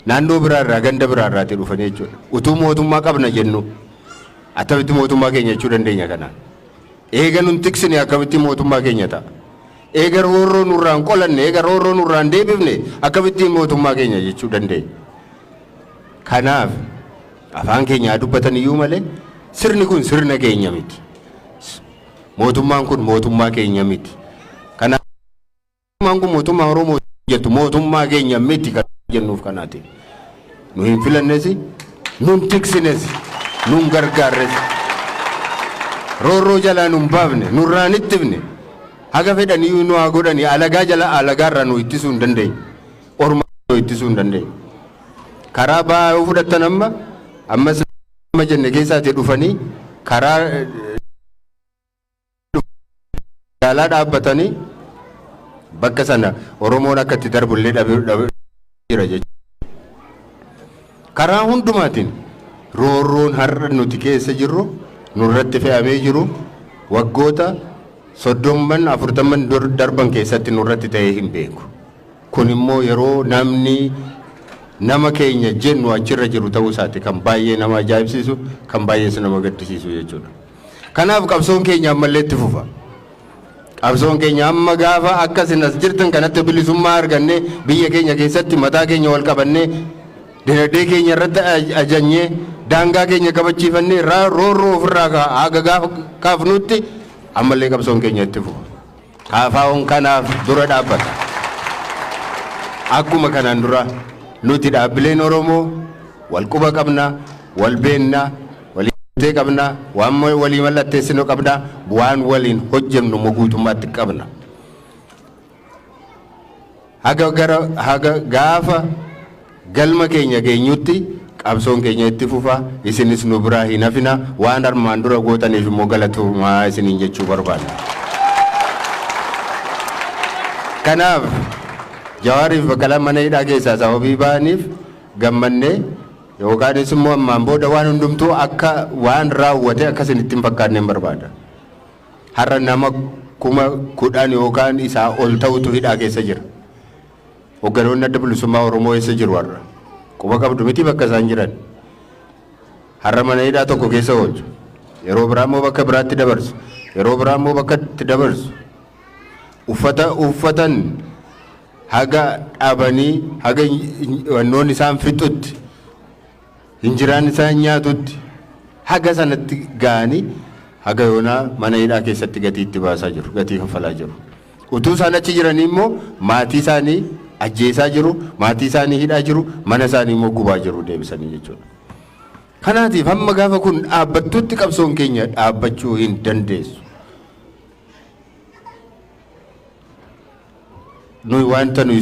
naannoo biraa irraa, ganda biraa irraatii dhufanii jechuudha. Utuu mootummaa qabna jennu akkamitti mootummaa keenya jechuu dandeenya kanaan? Eega nun tiksine akkamitti mootummaa keenya ta'a? Eega roorroo nurraa hin qolanne, eega roorroo nurraa hin deebifne, akkamittiin mootummaa keenya jechuu dandeenya? Kanaaf afaan keenya haa dubbatan iyyuu malee sirni kun sirna keenya miti. Mootummaan kun mootummaa keenya miti. Kanaaf mootummaan kun mootummaa Oromoo jettu mootummaa keenya miti kan jennuuf kanaati. Nu hin filannes, nun tiksines, nun gargaarres. Roorroo jalaa nun baafne, nurraa hin ittifne. Haga fedhanii nu haa godhanii, alagaa jala alagaarraa nu ittisuu hin dandeenye. Orma nu ittisuu hin dandeenye. Karaa ba'aa yoo fudhattan, amma ammas amma jenne keessaatii dhufanii karaa magaalaa dhaabbatanii bakka sana Oromoon akka itti darbullee dhabe jira jechuudha. Karaa hundumaatiin roorroon har'a nuti keessa jirru nurratti fe'amee jiru waggoota 30n 40n darban keessatti nurratti ta'ee hin beeku. Kun immoo yeroo namni nama keenya jennu achirra jiru ta'uu isaati kan baay'ee nama ajaa'ibsiisu, kan baay'ees nama gaddisiisu jechuudha. Kanaaf qabsoon keenya ammallee itti fufa. Qabsoon keenya amma gaafa akka isin as jirtan kanatti bilisummaa argannee, biyya keenya keessatti mataa keenya wal qabannee, dinagdee keenya irratti ajajnee, daangaa keenya kabachiifannee, roorroo ofirraa haga gaafa kaafnutti ammallee qabsoon keenya itti fufa. KFO'n kanaaf dura dhaabbata. Akkuma kanaan dura nuti dhaabbileen Oromoo wal quba qabna, wal beenna, walii qabna, waan walii mallatteessinu qabna, waan waliin hojjennu immoo guutummaatti qabna. Haga gara haga gaafa galma keenya geenyutti qabsoon keenya itti fufa. Isinis nu biraa hin hafina. Waan armaan dura gootaniif immoo galatoomaa isiniin jechuu barbaada. Kanaaf Jawaariif Baqqalaan mana hidhaa keessaa sababii ba'aniif gammannee yookaanis immoo ammaan booda waan hundumtuu akka waan raawwate akka isin itti hin fakkaanne hin barbaada. Har'a nama 10,000 yookaan isaa ol ta'utu hidhaa keessa jira. Hogganoonni Adda Bilisummaa Oromoo eessa jiru har'a? Quba qabdu miti bakka isaan jiran. Har'a mana hidhaa tokko keessa oolchu. Yeroo biraa immoo bakka biraatti dabarsu. Yeroo biraa immoo bakka itti dabarsu. Uffata uffatan haga dhabanii, haga wannoon isaan fixutti, hinjiraan isaan nyaatutti, haga sanatti ga'anii haga yoonaa mana hidhaa keessatti gatii itti baasaa jiru, gatii kaffalaa jiru. Utuu isaan achi jiranii immoo maatii isaanii ajjeesaa jiru, maatii isaanii hidhaa jiru, mana isaanii immoo gubaa jiru deebisanii jechuudha. Kanaatiif hamma gaafa kun dhaabbattutti qabsoon keenya dhaabbachuu hin dandeessu. Nuyi wanta nuyi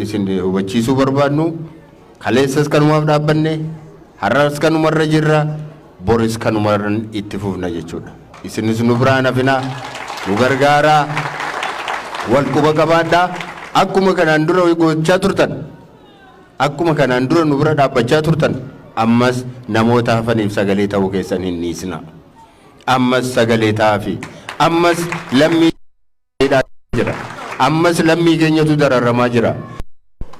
isin hubachiisuu barbaadnu, kaleessas kanumaaf dhaabbanne, har'as kanumarra jirra, boris kanumarra itti fufna jechuudha. Isinis nu biraan hafinaa, nu gargaaraa, wal quba qabaadhaa. Akkuma kanaan dura gochaa turtan, akkuma kanaan dura nu bira dhaabbachaa turtan, ammas namoota hafaniif sagalee ta'uu keessan hin dhiisina. Ammas sagalee ta'aafi. Ammas lammii jira. Ammas lammii keenyatu dararamaa jira.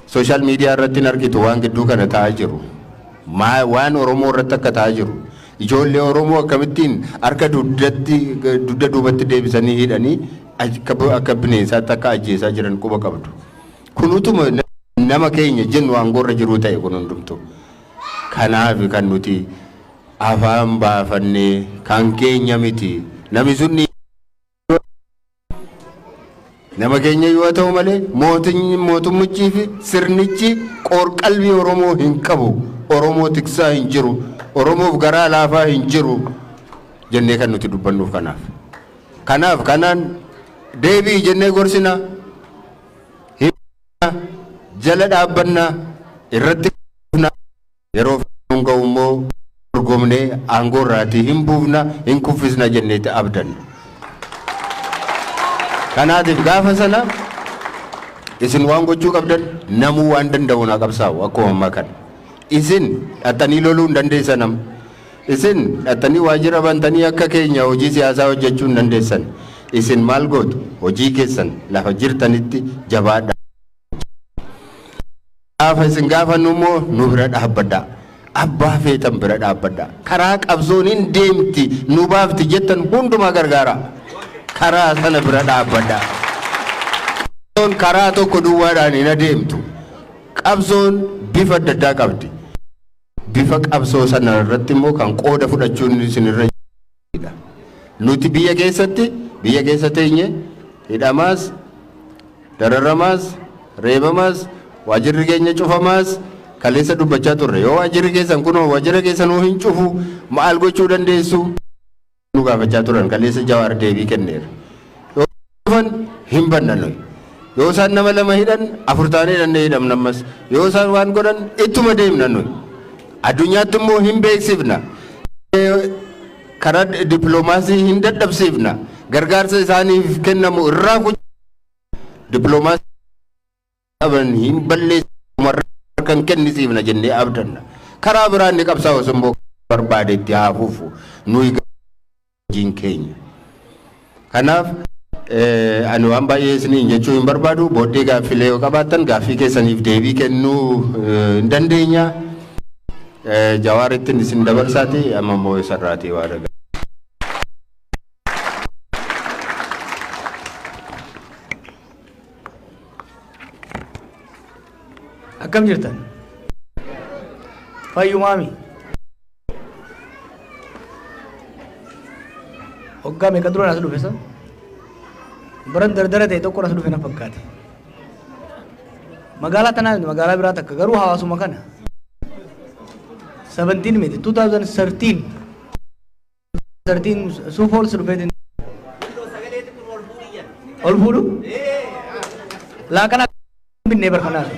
Social media irratti hin argitu waan gidduu kana ta'aa jiru. Waan Oromoo irratti akka ta'aa jiru. Ijoollee Oromoo akkamittiin harka dugdatti dugda duubatti deebisanii hidhanii akka bineensaatti akka ajjeesaa jiran quba qabdu. Kun utuma nama keenya jennu aangoorra jiruu ta'e kun hundumtu. Kanaaf kan nuti afaan baafannee kan keenya miti. Namni sun nama keenya yoo ta'u malee mootummichii fi sirnichi qoorqalbii Oromoo hin qabu. Oromoo tiksaa hin jiru, Oromoof garaa laafaa hin jiru jennee kan nuti dubbannuuf kanaaf. Kanaaf kanaan deebi'i jennee gorsina, himna, jala dhaabbanna, irratti yeroo nun ga'u immoo dorgomnee aangoo irraatii hin buufna, hin kuffisna jenneeti abdanna. Kanaatiif gaafa sana isin waan gochuu qabdan, namuu waan danda'u naa qabsaa'u akkuma ammaa kana. Isin dhattanii loluu hin dandeessan amma. Isin dhattanii waajjira bantanii akka keenya hojii siyaasaa hojjechuu hin dandeessan. Isin maal gootu? Hojii keessan lafa jirtanitti jabaadha. Gaafa isin gaafannu immoo nu bira dhaabbadhaa. Abbaa feetan bira dhaabbadhaa. Karaa qabsoon hin deemti nu baafti jettan hundumaa gargaaraa. Karaa sana bira dhaabbadhaa. Qabsoon karaa tokko duwwaadhaan hin adeemtu. Qabsoon bifa adda addaa qabdi. Bifa qabsoo sana irratti immoo kan qooda fudhachuun isin irra jira. Nuti biyya keessatti, biyya keessa teenye hidhamaas, dararamaas, reebamaas, waajirri keenya cufamaas kaleessa dubbachaa turre. Yoo waajirri keessan kunoo waajjira keessanuu hin cufu, maal gochuu dandeessu? Nu gaafachaa turan. Kaleessa Jawaar deebii kenneera. Yoo cufan hin banna nuyi. Yoo isaan nama lama hidhan, afur taanee hidhannee hidhamna ammas. Yoo isaan waan godhan ittuma deemna nuyi. Addunyaatti immoo hin beeksifna. Karaa dippiloomaasii hin dadhabsiifna. Gargaarsa isaaniif kennamu irraa dippiloomaasii qaban hin balleessu, kan kennisiifna jennee abdanna. Karaa biraan ni qabsaa'u immoo barbaade itti haa fufu, nuyi hojiin keenya. Kanaaf ani waan baay'ee isiniin jechuu hin barbaadu. Booddee gaaffilee yoo qabaattan gaaffii keessaniif deebii kennuu hin dandeenya. Jawaarittiin isin dabarsaati, amma immoo isarraatii waa dhagaa. Akkam jirtan? Fayyumaami. Waggaa meeqa dura as dhufe san? Baran dardara ta'e tokko as dhufe na fakkaate. Magaalaa tanaa miti, magaalaa biraa takka, garuu hawaasuma kana. 17 miti, 2013 13 Sioux Falls dhufeetiin ol fuudhu laaqana binnee barkanaas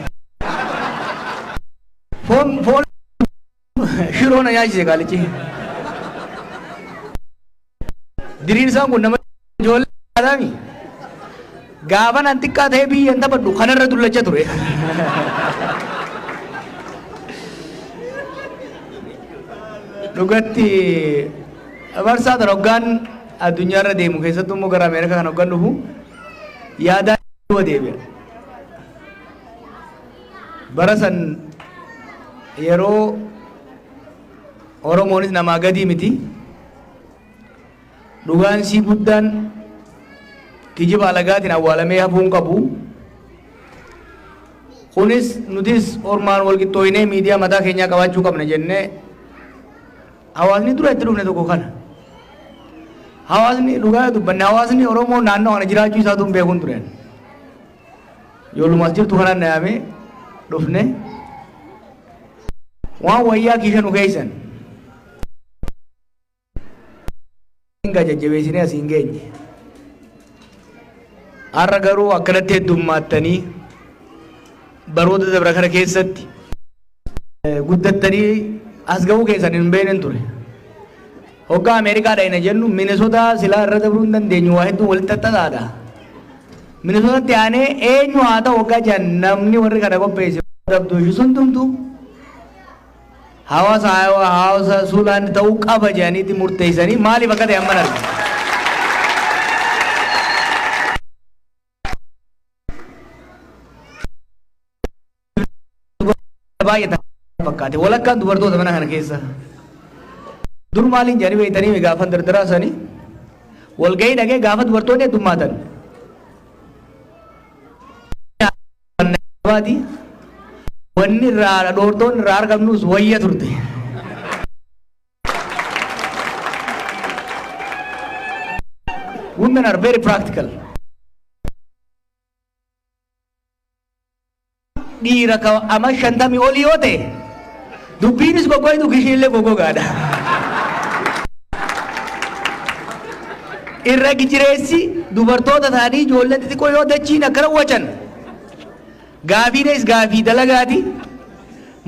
foon foon shiroo na nyaachise qaalichi. Diriirsaan kun nama ijoollee adaami. Gaafa nan xiqqaa ta'ee biyya hin taphadhu kanarra dullacha ture. Dhugatti marsaa tan hoggaan addunyaarra deemu, keessattuu immoo gara Ameerikaa kan hoggaan dhufu, yaadaa duuba deebi'a. Bara san yeroo Oromoonis namaa gadii miti. Dhugaan sii guddaan kijiba alagaatiin awwaalamee hafuu hin qabu. Kunis nutis ormaan wal qixxooyinee miidiyaa mataa keenyaa qabaachuu qabna jennee hawaasni dura itti dhufne tokko kana. Hawaasni, dhugaa dubbanne, hawaasni Oromoo naannoo kana jiraachuu isaatu hin beekuun ture. Ijoollumaas jirtu kanaan na yaamee dhufne, waan wayyaa kiisha nu keeysan hinga jajjabeessinee asii hin geenye. Har'a garuu akkanatti heddummaattanii, baroota dabra kana keessatti guddattanii as ga'uu keessan hin beeknen ture. Hoggaa Ameerikaa dhayna jennu Minnesota silaa irra dabruu hin dandeenyu, waa hedduun walitti xaxaadha. Minnesotatti aanee eenyu haa ta'u hoggaa jedhan, namni warri kana qopheesse dabduu ishee sun tumtu hawaasa hawaasa Suulaan ta'uu qaba jedhaniitti murteessanii, maaliif akka ta'e amman arga. Baay'ata fakkaate walakkaan dubartoota mana kana keessa. Dur maaliin jedhanii beektanii, gaafa dardaraa sanii walgahii dhaqee gaafa dubartoonni heddummaatan. Baati wanni irraa dhoortoon irraa argamnus wayya turte. Women are very practical. Dhiira ka ama 50 olii yoo ta'e Dubbiinis goggoytu, kishiillee goggogaadha. Irra gijireessi dubartoota ta'anii ijoolleen xixiqqoo yoo dachiin akkana wacan, gaafiinis gaafii dalagaati,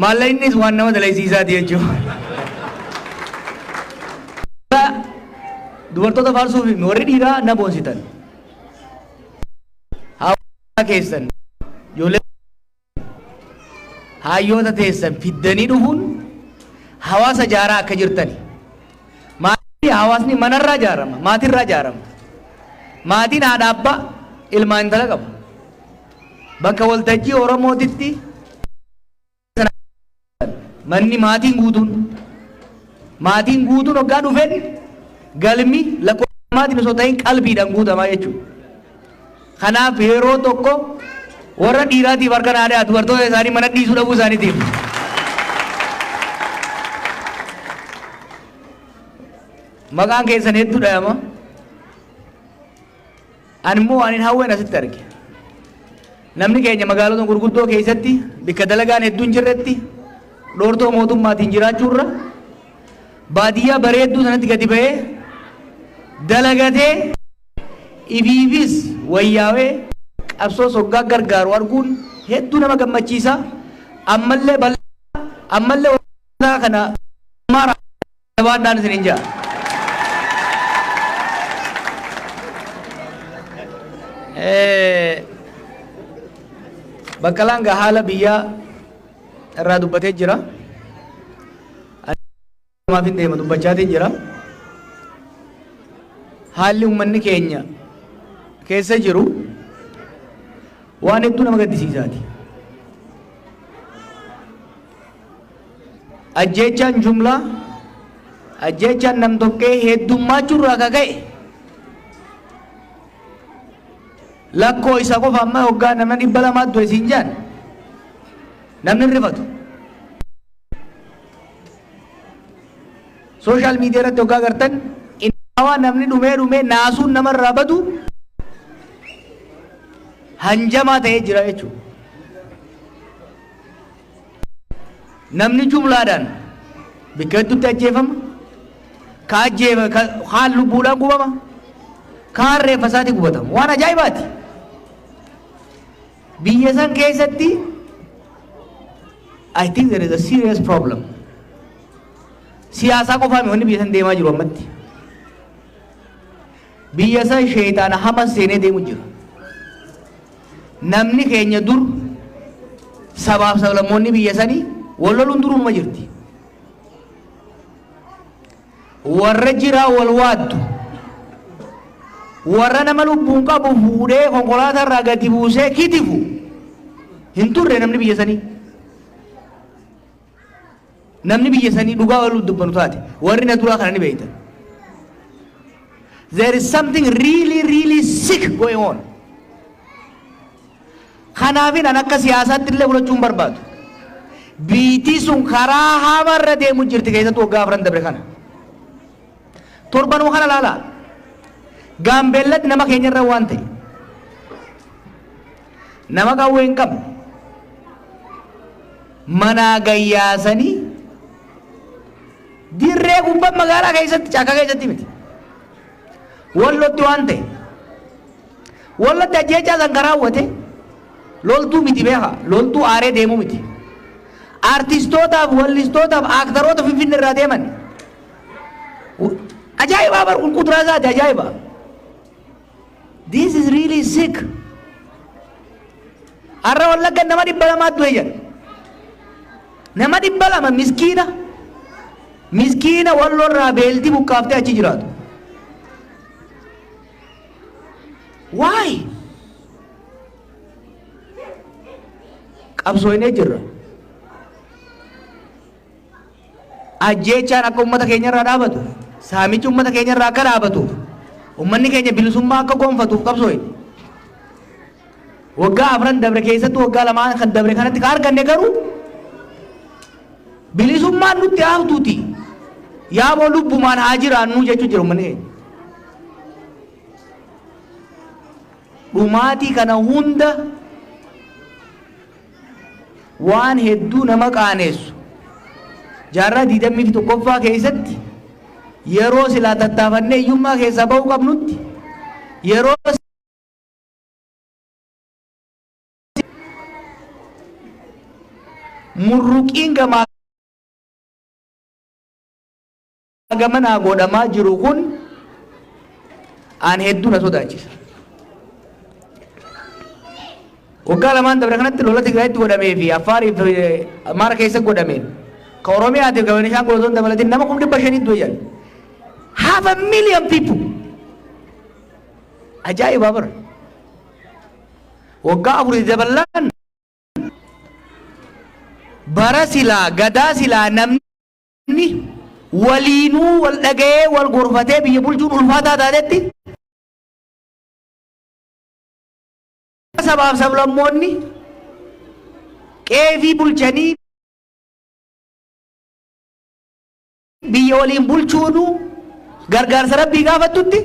maallaqnis waan nama dalaysiisaati jechuudha. Dubartoota faarsuuf warri dhiiraa na boonsitan. Hawaasa keessan, ijoollee hayyoota teessan fiddanii dhufuun hawaasa jaaraa akka jirtani. Maatii, hawaasni manarraa ijaarama, maatirraa ijaarama. Maatiin haadha, abbaa, ilmaa, intala qaba. Bakka waltajjii Oromootitti manni maatiin guutuun hoggaa dhufeen galmi lakkoofsa maatiin osoo ta'in qalbiidhaan guutamaa jechuudha. Kanaaf yeroo tokko warra dhiiraatiif harka naa, dubartoota isaanii mana dhiisuu dhabuu isaaniitiif. Maqaan keessan hedduu dhayama. Ani immoo waan hin hawween asitti arge. Namni keenya magaalota gurguddoo keessatti bakka dalagaan hedduun jirretti dhoortoo mootummaatiin jiraachuurra baadiyyaa bareedduu sanatti gadi ba'ee dalagatee ifiifis wayyaawee qabsoo soggaa gargaaru arguun hedduu nama gammachiisa. Ammallee bal'aa, ammallee kana jabaadhaan isiniin jedha. Baqqalaan gaa haala biyyaa irraa dubbatee jira. Maaf hin deema dubbachaatiin jira. Haalli uummanni keenya keessa jiru waan hedduu nama gaddisiisaati. Ajjeechaan jumlaa, ajjeechaan nam-tokkee heddummaachuu irraa ka ka'e, lakkoo isa qofa amma hoggaa nama 200 du'e siin jaan namni hin rifatu. Social media irratti hoggaa gartan innawaa namni dhumee dhumee naasuun namarraa badu hanjamaa ta'ee jira jechuudha. Namni jumlaadhaan bakka hedduutti ajjeefama. Ka ajjeefa kaan lubbuudhaan gubama. Kaan reeffa isaati gubatama. Waan ajaa'ibaati. Biyya san keessatti I think there is a serious problem. Siyaasaa qofaami wanni biyya san deemaa jiru ammatti. Biyya san sheeyitaana hama seenee deemu jira. Namni keenya dur sabaaf sablammoonni biyya sanii wal loluun duruma jirti. Warra jiraa wal waaddu. Warra nama lubbuun qabu fuudhee konkolaataa irraa gadi buusee kitifu hin turre namni biyya sanii. Namni biyya sanii dhugaa wal dubbanu taate warri na duraa kana ni beektan. There is something really, really sick going on. Kanaafin an akka siyaasaatti illee fudhachuu hin barbaadu. Biitii sun karaa hamarra deemu jirti, keessattuu waggaa 4 dabre kana. Torbanuma kana laala. Gaambeellatti nama keenyarra waan ta'e. Nama qawwee hin qabne. Manaa gayyaasanii dirree gubbaa magaalaa keessatti, caakkaa keessatti miti. Wallotti waan ta'e. Wallotti ajjeechaa san kan raawwate loltuu miti, beeka, loltuu aaree deemuu miti. Artistootaaf, wallistootaaf, aaktaroota Finfinnee irraa deeman. Ajaa'ibaa bar, kun kuduraa isaati, ajaa'iba. This is really sick. Har'a Wallagga nama 200 du'e jedha. Nama 200, miskiina. Miskiina Wallorraa beelti buqqaaftee achi jiraatu. Why? Qabsooynee jirra. Ajjeechaan akka uummata keenya irraa dhaabatu, saamichi uummata keenya irraa akka dhaabatuuf, uummanni keenya bilisummaa akka gonfatuuf qabsooyne. Waggaa 4 dabre keessattuu waggaa 2n kan dabre kanatti ka arganne garuu bilisummaan nutti haftuuti. Yaaboo lubbumaan haa jiraannu jechuu jira uummanni keenya. Dhumaatii kana hunda waan hedduu nama qaaneessu. Jaarraa 21ffaa keessatti yeroo silaa tattaafannee hiyyummaa keessaa ba'uu qabnutti, yeroo murruqiin gamaa gamanaa godhamaa jiru kun aan hedduu na sodaachisa. Waggaa lamaan dabre kanatti lola Tigraayitti godhamee fi Affaarii fi Amaara keessa godhameen ka Oromiyaatiif ka Beenishaangul osoo hin dabalatin nama 500,000 du'e jedhan. Half a million people. Ajaa'ibaa bara. Waggaa afurii daballaan bara silaa gadaa silaa namni waliinuu wal dhaga'ee wal gorfatee biyya bulchuun ulfaataa taatetti, sabaaf sablammoonni qeefii bulchanii biyya waliin bulchuunu gargaarsa rabbii gaafattutti,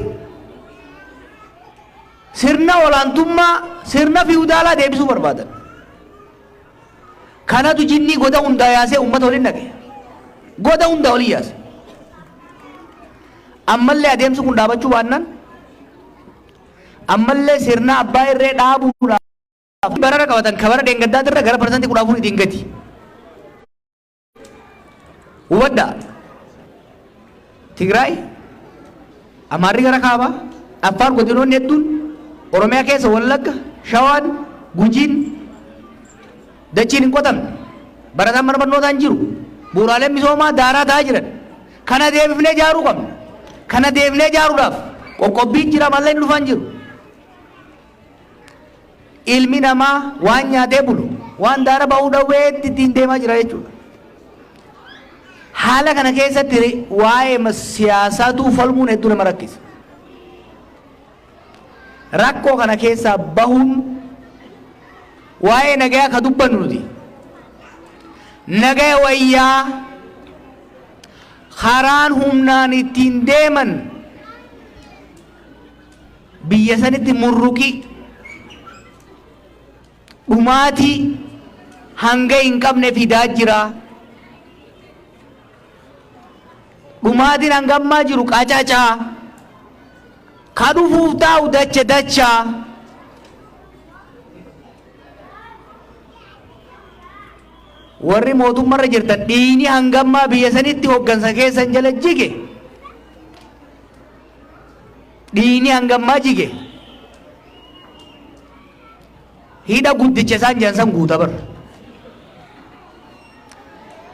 sirna olaantummaa, sirna fiwudaalaa deebisuu barbaadan. Kanatu jinnii goda hundaa yaasee uummata waliin dhaqe. Goda hundaa waliin yaase. Ammallee adeemsi kun dhaabachuu baannaan, ammallee sirna abbaa irree dhaabuudhaaf barara qabatan kabara dheengaddaatirra gara 14%tiin gadi. Hubadhaa. Tigraay, Amaarri gara kaabaa, Affaar godinoonni hedduun, Oromiyaa keessa Wallagga, Shawaan, Gujiin dachiin hin qotamne. Barataan mana barnootaa hin jiru. Bu'uuraaleen misoomaa daaraa ta'aa jiran. Kana deebifnee ijaaruu qabna. Kana deebifnee ijaaruudhaaf qoqqobbiin jira malee hin dhufaan jiru. Ilmi namaa waan nyaatee bulu, waan daara ba'uu dhawweetti ittiin deemaa jira jechuudha. Haala kana keessatti waa'ee siyaasaatu falmuun hedduu nama rakkisa. Rakkoo kana keessaa bahuun waa'ee nagayaa ka dubbannu nuti. Nagaya wayyaa karaan humnaan ittiin deeman biyya sanitti murruqii dhumaatii hanga hin qabne fidaa jira. Dhumaatiin hanga ammaa jiru qacacaa. Ka dhufuuf taa'u dacha dachaa. Warri mootummarra jirtan, dhiigni hanga ammaa biyya sanitti hoggansa keessan jala jige. Dhiigni hanga ammaa jige. Hidha guddicha isaan jedhan san guuta bara.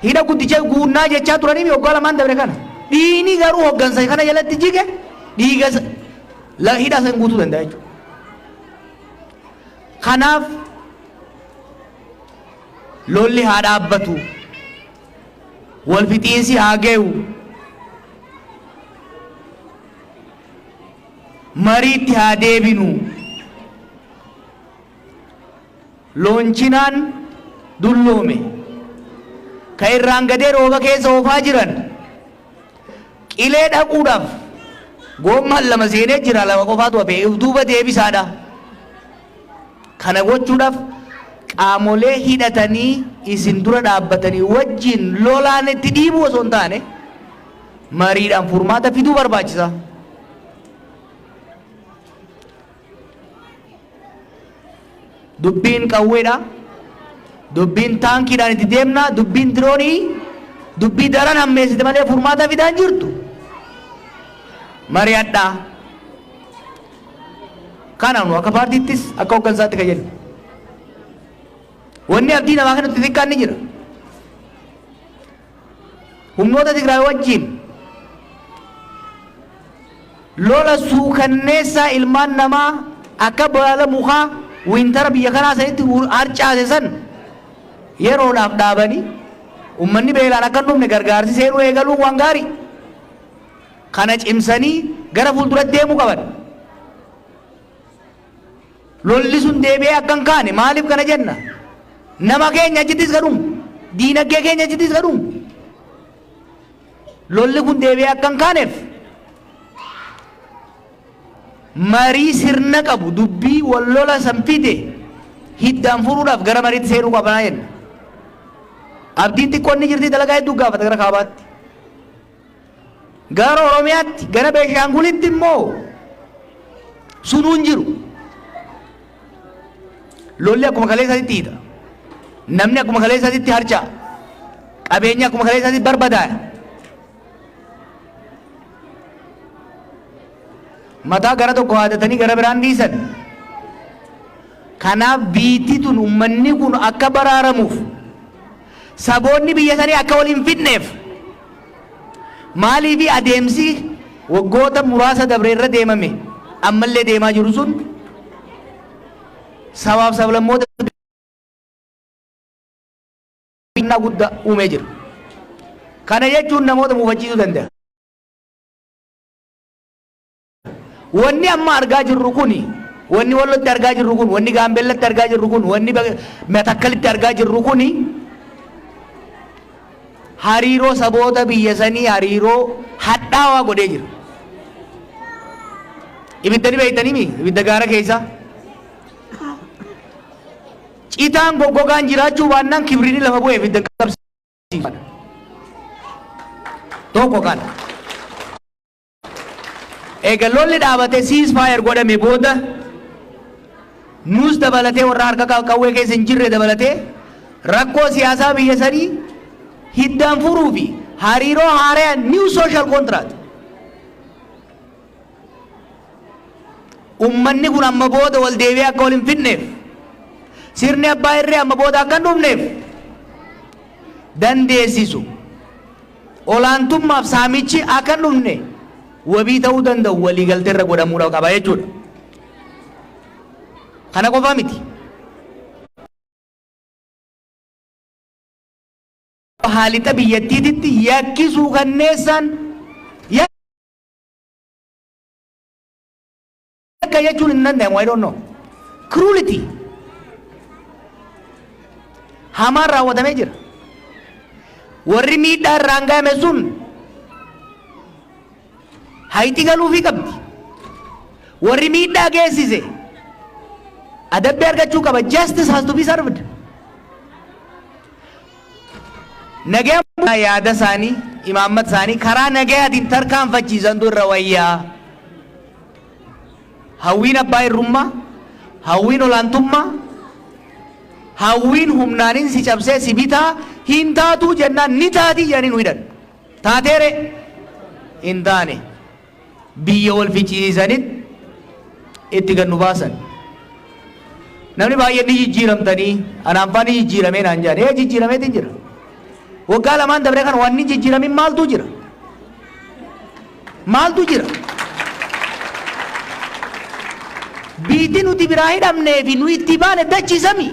Hidha guddicha guunnaa jechaa turanii waggaa lamaan dabre kana. Dhiigni garuu hoggansa kana jalatti jige dhiiga hidha san guutuu danda'a jechuudha. Kanaaf lolli haa dhaabbatu. Wal fixiinsi haa gayu. Mariitti haa deebinu. Loonchinaan dulloome. Ka irraan gadee rooba keessa oofaa jiran qilee dhaquudhaaf goommaan lama seenee jira, lama qofaatu hafe, if duuba deebisaadha. Kana gochuudhaaf qaamolee hidhatanii isin dura dhaabbatanii wajjin lolaan itti dhiibuu osoo hin taane mariidhaan furmaata fiduu barbaachisa. Dubbiin qawweedha. Dubbiin taankiidhaan itti deemna. Dubbiin diroonii dubbii daran hammeessite malee furmaata fidaa hin jirtu. Mari'adhaa. Kana nu akka paartiittis akka hooggansaatti kan jennu. Wanni abdii namaa kennutti xiqqaan ni jira. Humnoota Tigraay wajjin lola suukanneessaa ilmaan namaa akka baala mukaa wintara biyya kanaa sanitti harcaase san yeroodhaaf dhaabanii ummanni beelaan akka hin dhumne gargaarsi seenuu eegaluun waan gaarii. Kana cimsanii gara fuulduratti deemuu qaban. Lolli sun deebi'ee akka hin kaane maaliif kana jenna? Nama keenya achittis ka dhumu, diinagdee keenya achittis ka dhumu. Lolli kun deebi'ee akka hin kaaneef marii sirna qabu, dubbii wal lola san fide hiddaan furuudhaaf gara mariitti seenuu qabnaa jenna. Abdiin xiqqoon ni jirti dalagaa hedduu gaafata gara kaabaatti. Gara Oromiyaatti, gara Beenshaangulitti immoo sunuu hin jiru. Lolli akkuma kaleessaatti hiita. Namni akkuma kaleessaatti harca'a. Qabeenya akkuma kaleessaatti barbadaaya. Mataa gara tokko haadatanii gara biraan dhiisan. Kanaaf biitti tun ummanni kun akka baraaramuuf saboonni biyya sanii akka wal hin fidneef maaliifi adeemsi waggoota muraasa dabre irra deemame ammallee deemaa jiru sun sabaaf sablammoota binnaa guddaa uumee jira. Kana jechuun namoota muufachiisuu danda'a. Wanni amma argaa jirru kuni, wanni Wallotti argaa jirru kun, wanni Gaambeellatti argaa jirru kun, wanni Matakkalitti argaa jirru kuni hariiroo saboota biyya sanii hariiroo hadhaawaa godhee jira. Ibidda ni beektanii mi? Ibidda gaara keessaa. Citaan goggogaan jiraachuu baannaan kibriini lafa bu'ee ibidda hin qabsiisu. Tokko kana. Eega lolli dhaabatee ceasefire godhame booda nus dabalatee warra harka qawwee keessa hin jirre dabalatee rakkoo siyaasaa biyya sanii hiddaan furuu fi hariiroo haaraya new social contract ummanni kun amma booda wal deebi'ee akka wal hin fidneef sirni abbaa irree amma booda akka hin dhufneef dandeessisu olaantummaaf saamichi akka hin dhufne wabii ta'uu danda'u waliigaltee irra godhamuudha qaba jechuudha. Kana qofa miti. Haalixa biyyattiititti yakki suukanneessaan yakka jechuun hin danda'amu. I don't know. Cruelty. Hamaan raawwatamee jira. Warri miidhaa irraan gahame sun hayti galuufii qabdi. Warri miidhaa geessise adabbii argachuu qaba. Justice has to be served. Nagaya yaada isaanii, imaammata isaanii karaa nagayaatiin tarkaanfachiisantu irra wayyaa. Hawwiin abbaa irrummaa, hawwiin olaantummaa, hawwiin humnaanin si cabsee si bitaa hin taatuu jennaan ni taatii jedhanii nu hidhan. Taateere hin taane biyya wal ficcisiisanitti itti gad nu baasan. Namni baay'een ni jijjiiramtanii anaan faa ni jijjiiramee naan jedhan. Ee jijjiirameetiin jira. Waggaa lamaan dabre kana wanni jijjiiramin maaltu jira? Maaltu jira? Biitti nuti biraa hidhamnee fi nu itti baane dachiisami.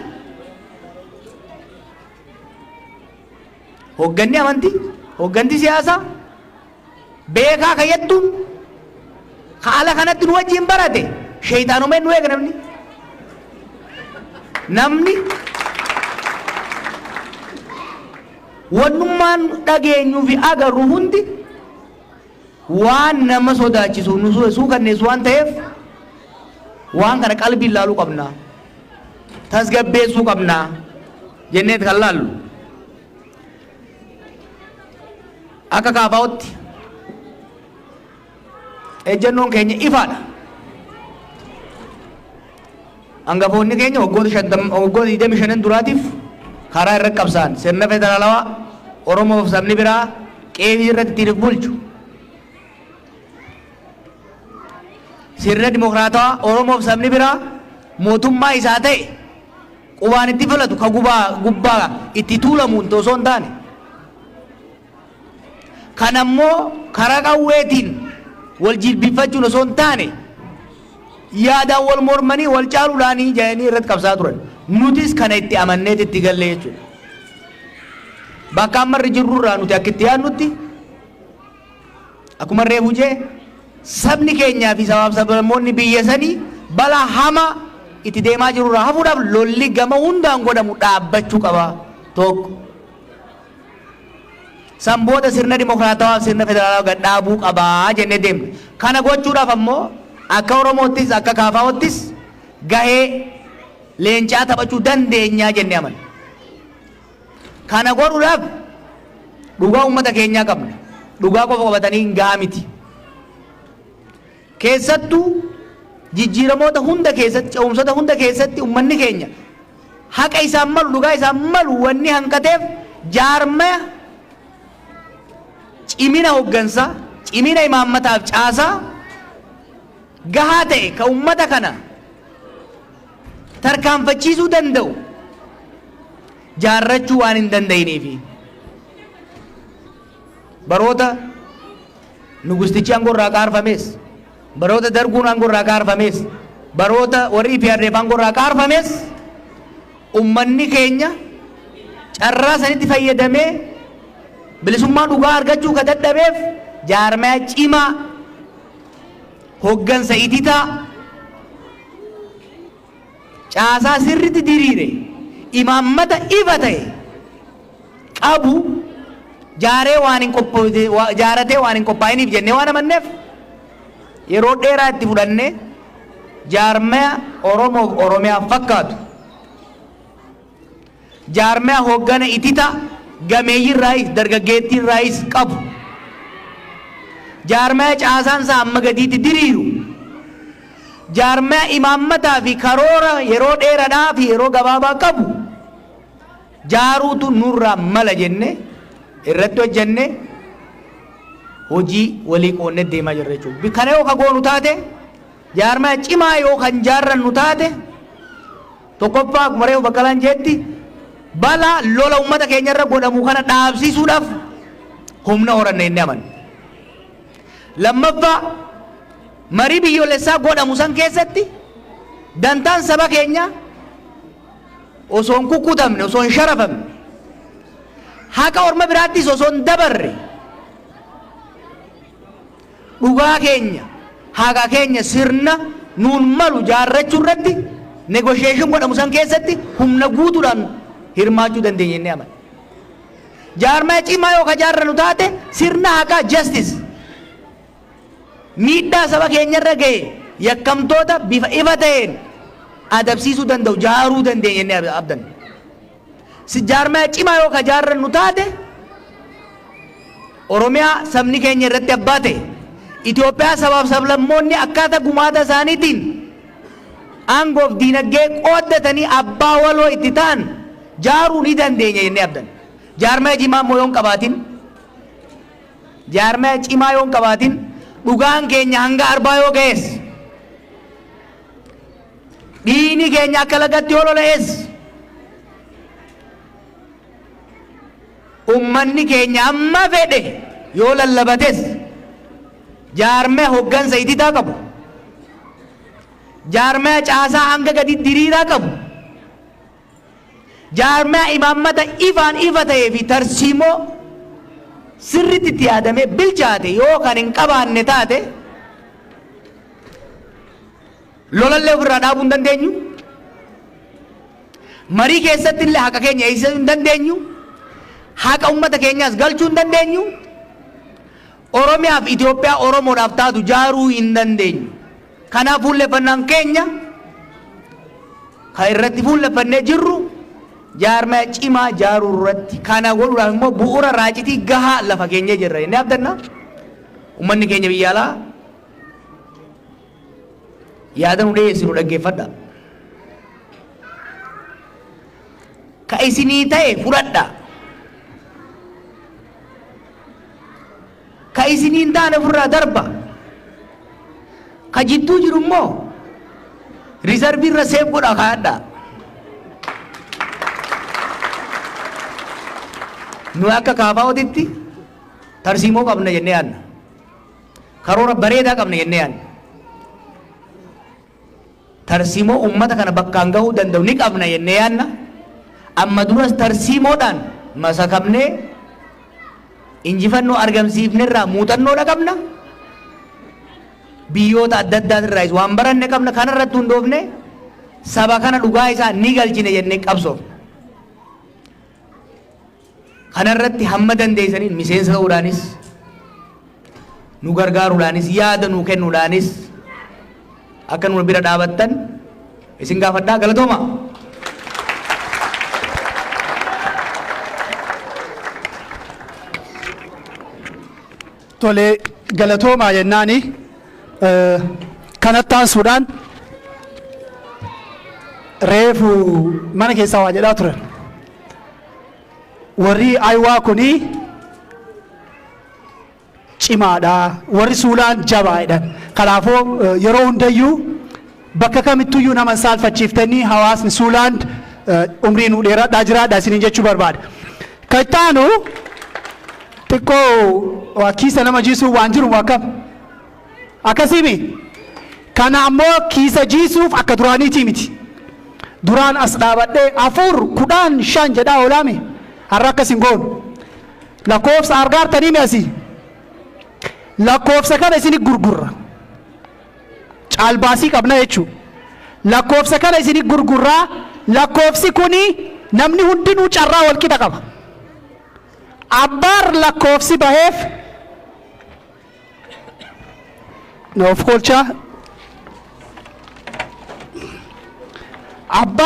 Hogganni amantii, hogganti siyaasaa, beekaa kayyattuun ka ala kanatti nu wajjin barate sheeyxaanumeen nu eega namni. Namni wannummaan dhageenyuu fi agarru hundi waan nama sodaachisu nu suukanneessu waan ta'eef waan kana qalbiin laaluu qabna. Tasgabbeessuu qabna jenneet kan laallu. Akka KFOtti ejjennoon keenya ifaadha. Hangafoonni keenya waggoota 50, waggoota 25 duraatiif karaa irra qabsaan sirna federaalawaa Oromoof sabni biraa qeefii irratti ittiin of bulchu. Sirna dimokiraatawaa Oromoof sabni biraa mootummaa isaa ta'e qubaan itti filatu ka gubaa gubbaa itti tuulamuun osoo hin taane. Kan ammoo karaa qawweetiin wal jilbifachuun osoo hin taane yaadaan wal mormanii wal caaluudhaanii jedhanii irratti qabsaa turan. Nutis kana itti amanneet itti galle jechuudha. Bakka amma irra jirrurraa nuti akka itti yaadnutti akkuma reefu jee sabni keenyaa fi sabaaf sablammoonni biyya sanii balaa hamaa itti deemaa jirurraa hafuudhaaf lolli gama hundaan godhamu dhaabbachuu qaba tokko. San booda sirna dimokiraatawaa fi sirna federaalawaa gad dhaabuu qabaa jennee deemna. Kana gochuudhaaf ammoo akka Oromoottis akka KFOttis gahee leencaa taphachuu dandeenyaa jennee amanna. Kana godhuudhaaf dhugaa uummata keenyaa qabna. Dhugaa qofa qabatanii hin gahaa miti. Keessattuu jijjiiramoota hunda keessatti, ce'umsota hunda keessatti uummanni keenya haqa isaan malu, dhugaa isaan malu wanni hanqateef jaarmaya cimina hoggansaa, cimina imaammataaf caasaa gahaa ta'e ka uummata kana tarkaanfachiisuu danda'u jaarrachuu waan hin danda'iniifi. Baroota nugustichi aangoo irraa kaarfames, baroota darguun aangoo irraa kaarfames, baroota warri EPRDF aangoo irraa kaarfames, ummanni keenya carraa sanitti fayyadamee bilisummaa dhugaa argachuu ka dadhabeef jaarmaya cimaa, hoggansa ititaa, caasaa sirritti diriire, imaammata ifa ta'e qabu jaaree waan hin jaaratee waan hin qophaa'iniif jennee waan amanneef, yeroo dheeraa itti fudhannee jaarmaya Oromoof Oromiyaaf fakkaatu, jaarmaya hoggana itita gameeyyirraayis dargaggeettiirraayis qabu, jaarmaya caasaan isaa amma gadiitti diriiru, jaarmaya imaammataa fi karoora yeroo dheeradhaa fi yeroo gabaabaa qabu jaaruutu nurraa mala jenne irratti hojjenne, hojii walii qoonnee deemaa jirra jechuudha. Kana yoo ka goonu taate, jaarmaya cimaa yoo kan jaarrannu taate, tokkoffaa akkuma reefu Baqqalaan jeetti, balaa lola uummata keenya irra godhamu kana dhaabsisuudhaaf humna horanna inni amanna. Lammaffaa, marii biyyoolessaa godhamu san keessatti dantaan saba keenyaa osoo hin kukkutamne, osoo hin sharafamne, haqa orma biraattis osoo hin dabarre, dhugaa keenya, haqa keenya sirna nuun malu jaarrachuu irratti negotiation godhamu san keessatti humna guutuudhaan hirmaachuu dandeenya inni amana. Jaarmaya cimaa yoo ka jaarrannu taate, sirna haqaa, justice, miidhaa saba keenyarra gahe yakkamtoota bifa ifa ta'een adabsiisuu danda'u jaaruu dandeenya inni abdanna. Si jaarmaya cimaa yoo ka jaarrannu taate, Oromiyaa sabni keenya irratti abbaa ta'e, Itoophiyaa sabaaf sablammoonni akkaataa gumaata isaaniitiin aangoof diinagdee qooddatanii abbaa waloo itti ta'an jaaruu ni dandeenya jennee abdanna. Jaarmaya cimaa immoo yoo hin qabaatin, jaarmaya cimaa yoo hin qabaatin, dhugaan keenya hanga arbaa yoo ga'es, dhiigni keenya akka lagatti yoo lola'es, ummanni keenya amma fedhe yoo lallabates, jaarmaya hoggansa ititaa qabu, jaarmaya caasaa hanga gadi diriiraa qabu, jaarmaya imaammata ifaan ifa ta'ee fi tarsiimoo sirriitti itti yaadamee bilchaate yoo kan hin qabaanne taate, lolallee ofirraa dhaabuu hin dandeenyu. Marii keessatti illee haqa keenya eegsisuu hin dandeenyu. Haqa uummata keenyaas galchuu hin dandeenyu. Oromiyaaf Itoophiyaa Oromoodhaaf taatu jaaruu hin dandeenyu. Kanaaf fuulleffannaan keenya kan irratti fuulleffannee jirru jaarmaya cimaa jaaruu irratti. Kana godhuudhaaf immoo bu'uura raacitii gahaa lafa keenyee jirra jennee abdanna. Uummanni keenya biyya alaa yaada nu dhiyeessinu dhaggeeffadha. Ka isinii ta'e fudhadha. Ka isinii hin taane ofirraa darba. Ka jidduu jiru immoo reserve irra save godhaa kaa'adha. Nu akka KFOtitti tarsiimoo qabna jennee yaadna. Karoora bareedaa qabna jennee yaadna. Tarsiimoo uummata kana bakkaan gahuu danda'u ni qabna jennee yaadna. Amma duras tarsiimoodhaan masakamnee injifannoo argamsiifnerraa muuxannoodha qabna. Biyyoota adda addaa irraayis waan baranne qabna. Kana irratti hundoofne saba kana dhugaa isaa ni galchine jennee qabsoofna. Kana irratti hamma dandeessaniin miseensa ta'uudhaanis, nu gargaaruudhaanis, yaada nu kennuudhaanis akka nu bira dhaabattan isin gaafadhaa. Galatooma. Tolee, galatoomaa jennaani. Kanatti aansuudhaan reefu mana keessaa waa jedhaa turan. Warri Ayiwaa kunii cimaadha. Warri Suulaan jabaadha. Kanaafuu yeroo hundayyuu bakka kamittuyyuu nama hin saalfachiiftanii, hawaasni Suulaan umrii nuu dheeradhaa, jiraadha isiniin jechuu barbaada. Kan itti aanu xiqqoo waa kiisa nama jiisuu waan jiru akkam akkasiimi. Kana ammoo kiisa jiisuuf akka duraaniitii miti. Duraan as dhaabadhee 4, 10, 5 jedhaa oolaame, har'a akkas hin goonu. Lakkoofsa argaartanii mi asii? Lakkoofsa kana isini gurgurra. Caalbaasii qabna jechuudha. Lakkoofsa kana isini gurgurraa. Lakkoofsi kuni namni hundinuu carraa wal qixa qaba. Abbaar lakkoofsi baheef na of kolchaa. Abbaa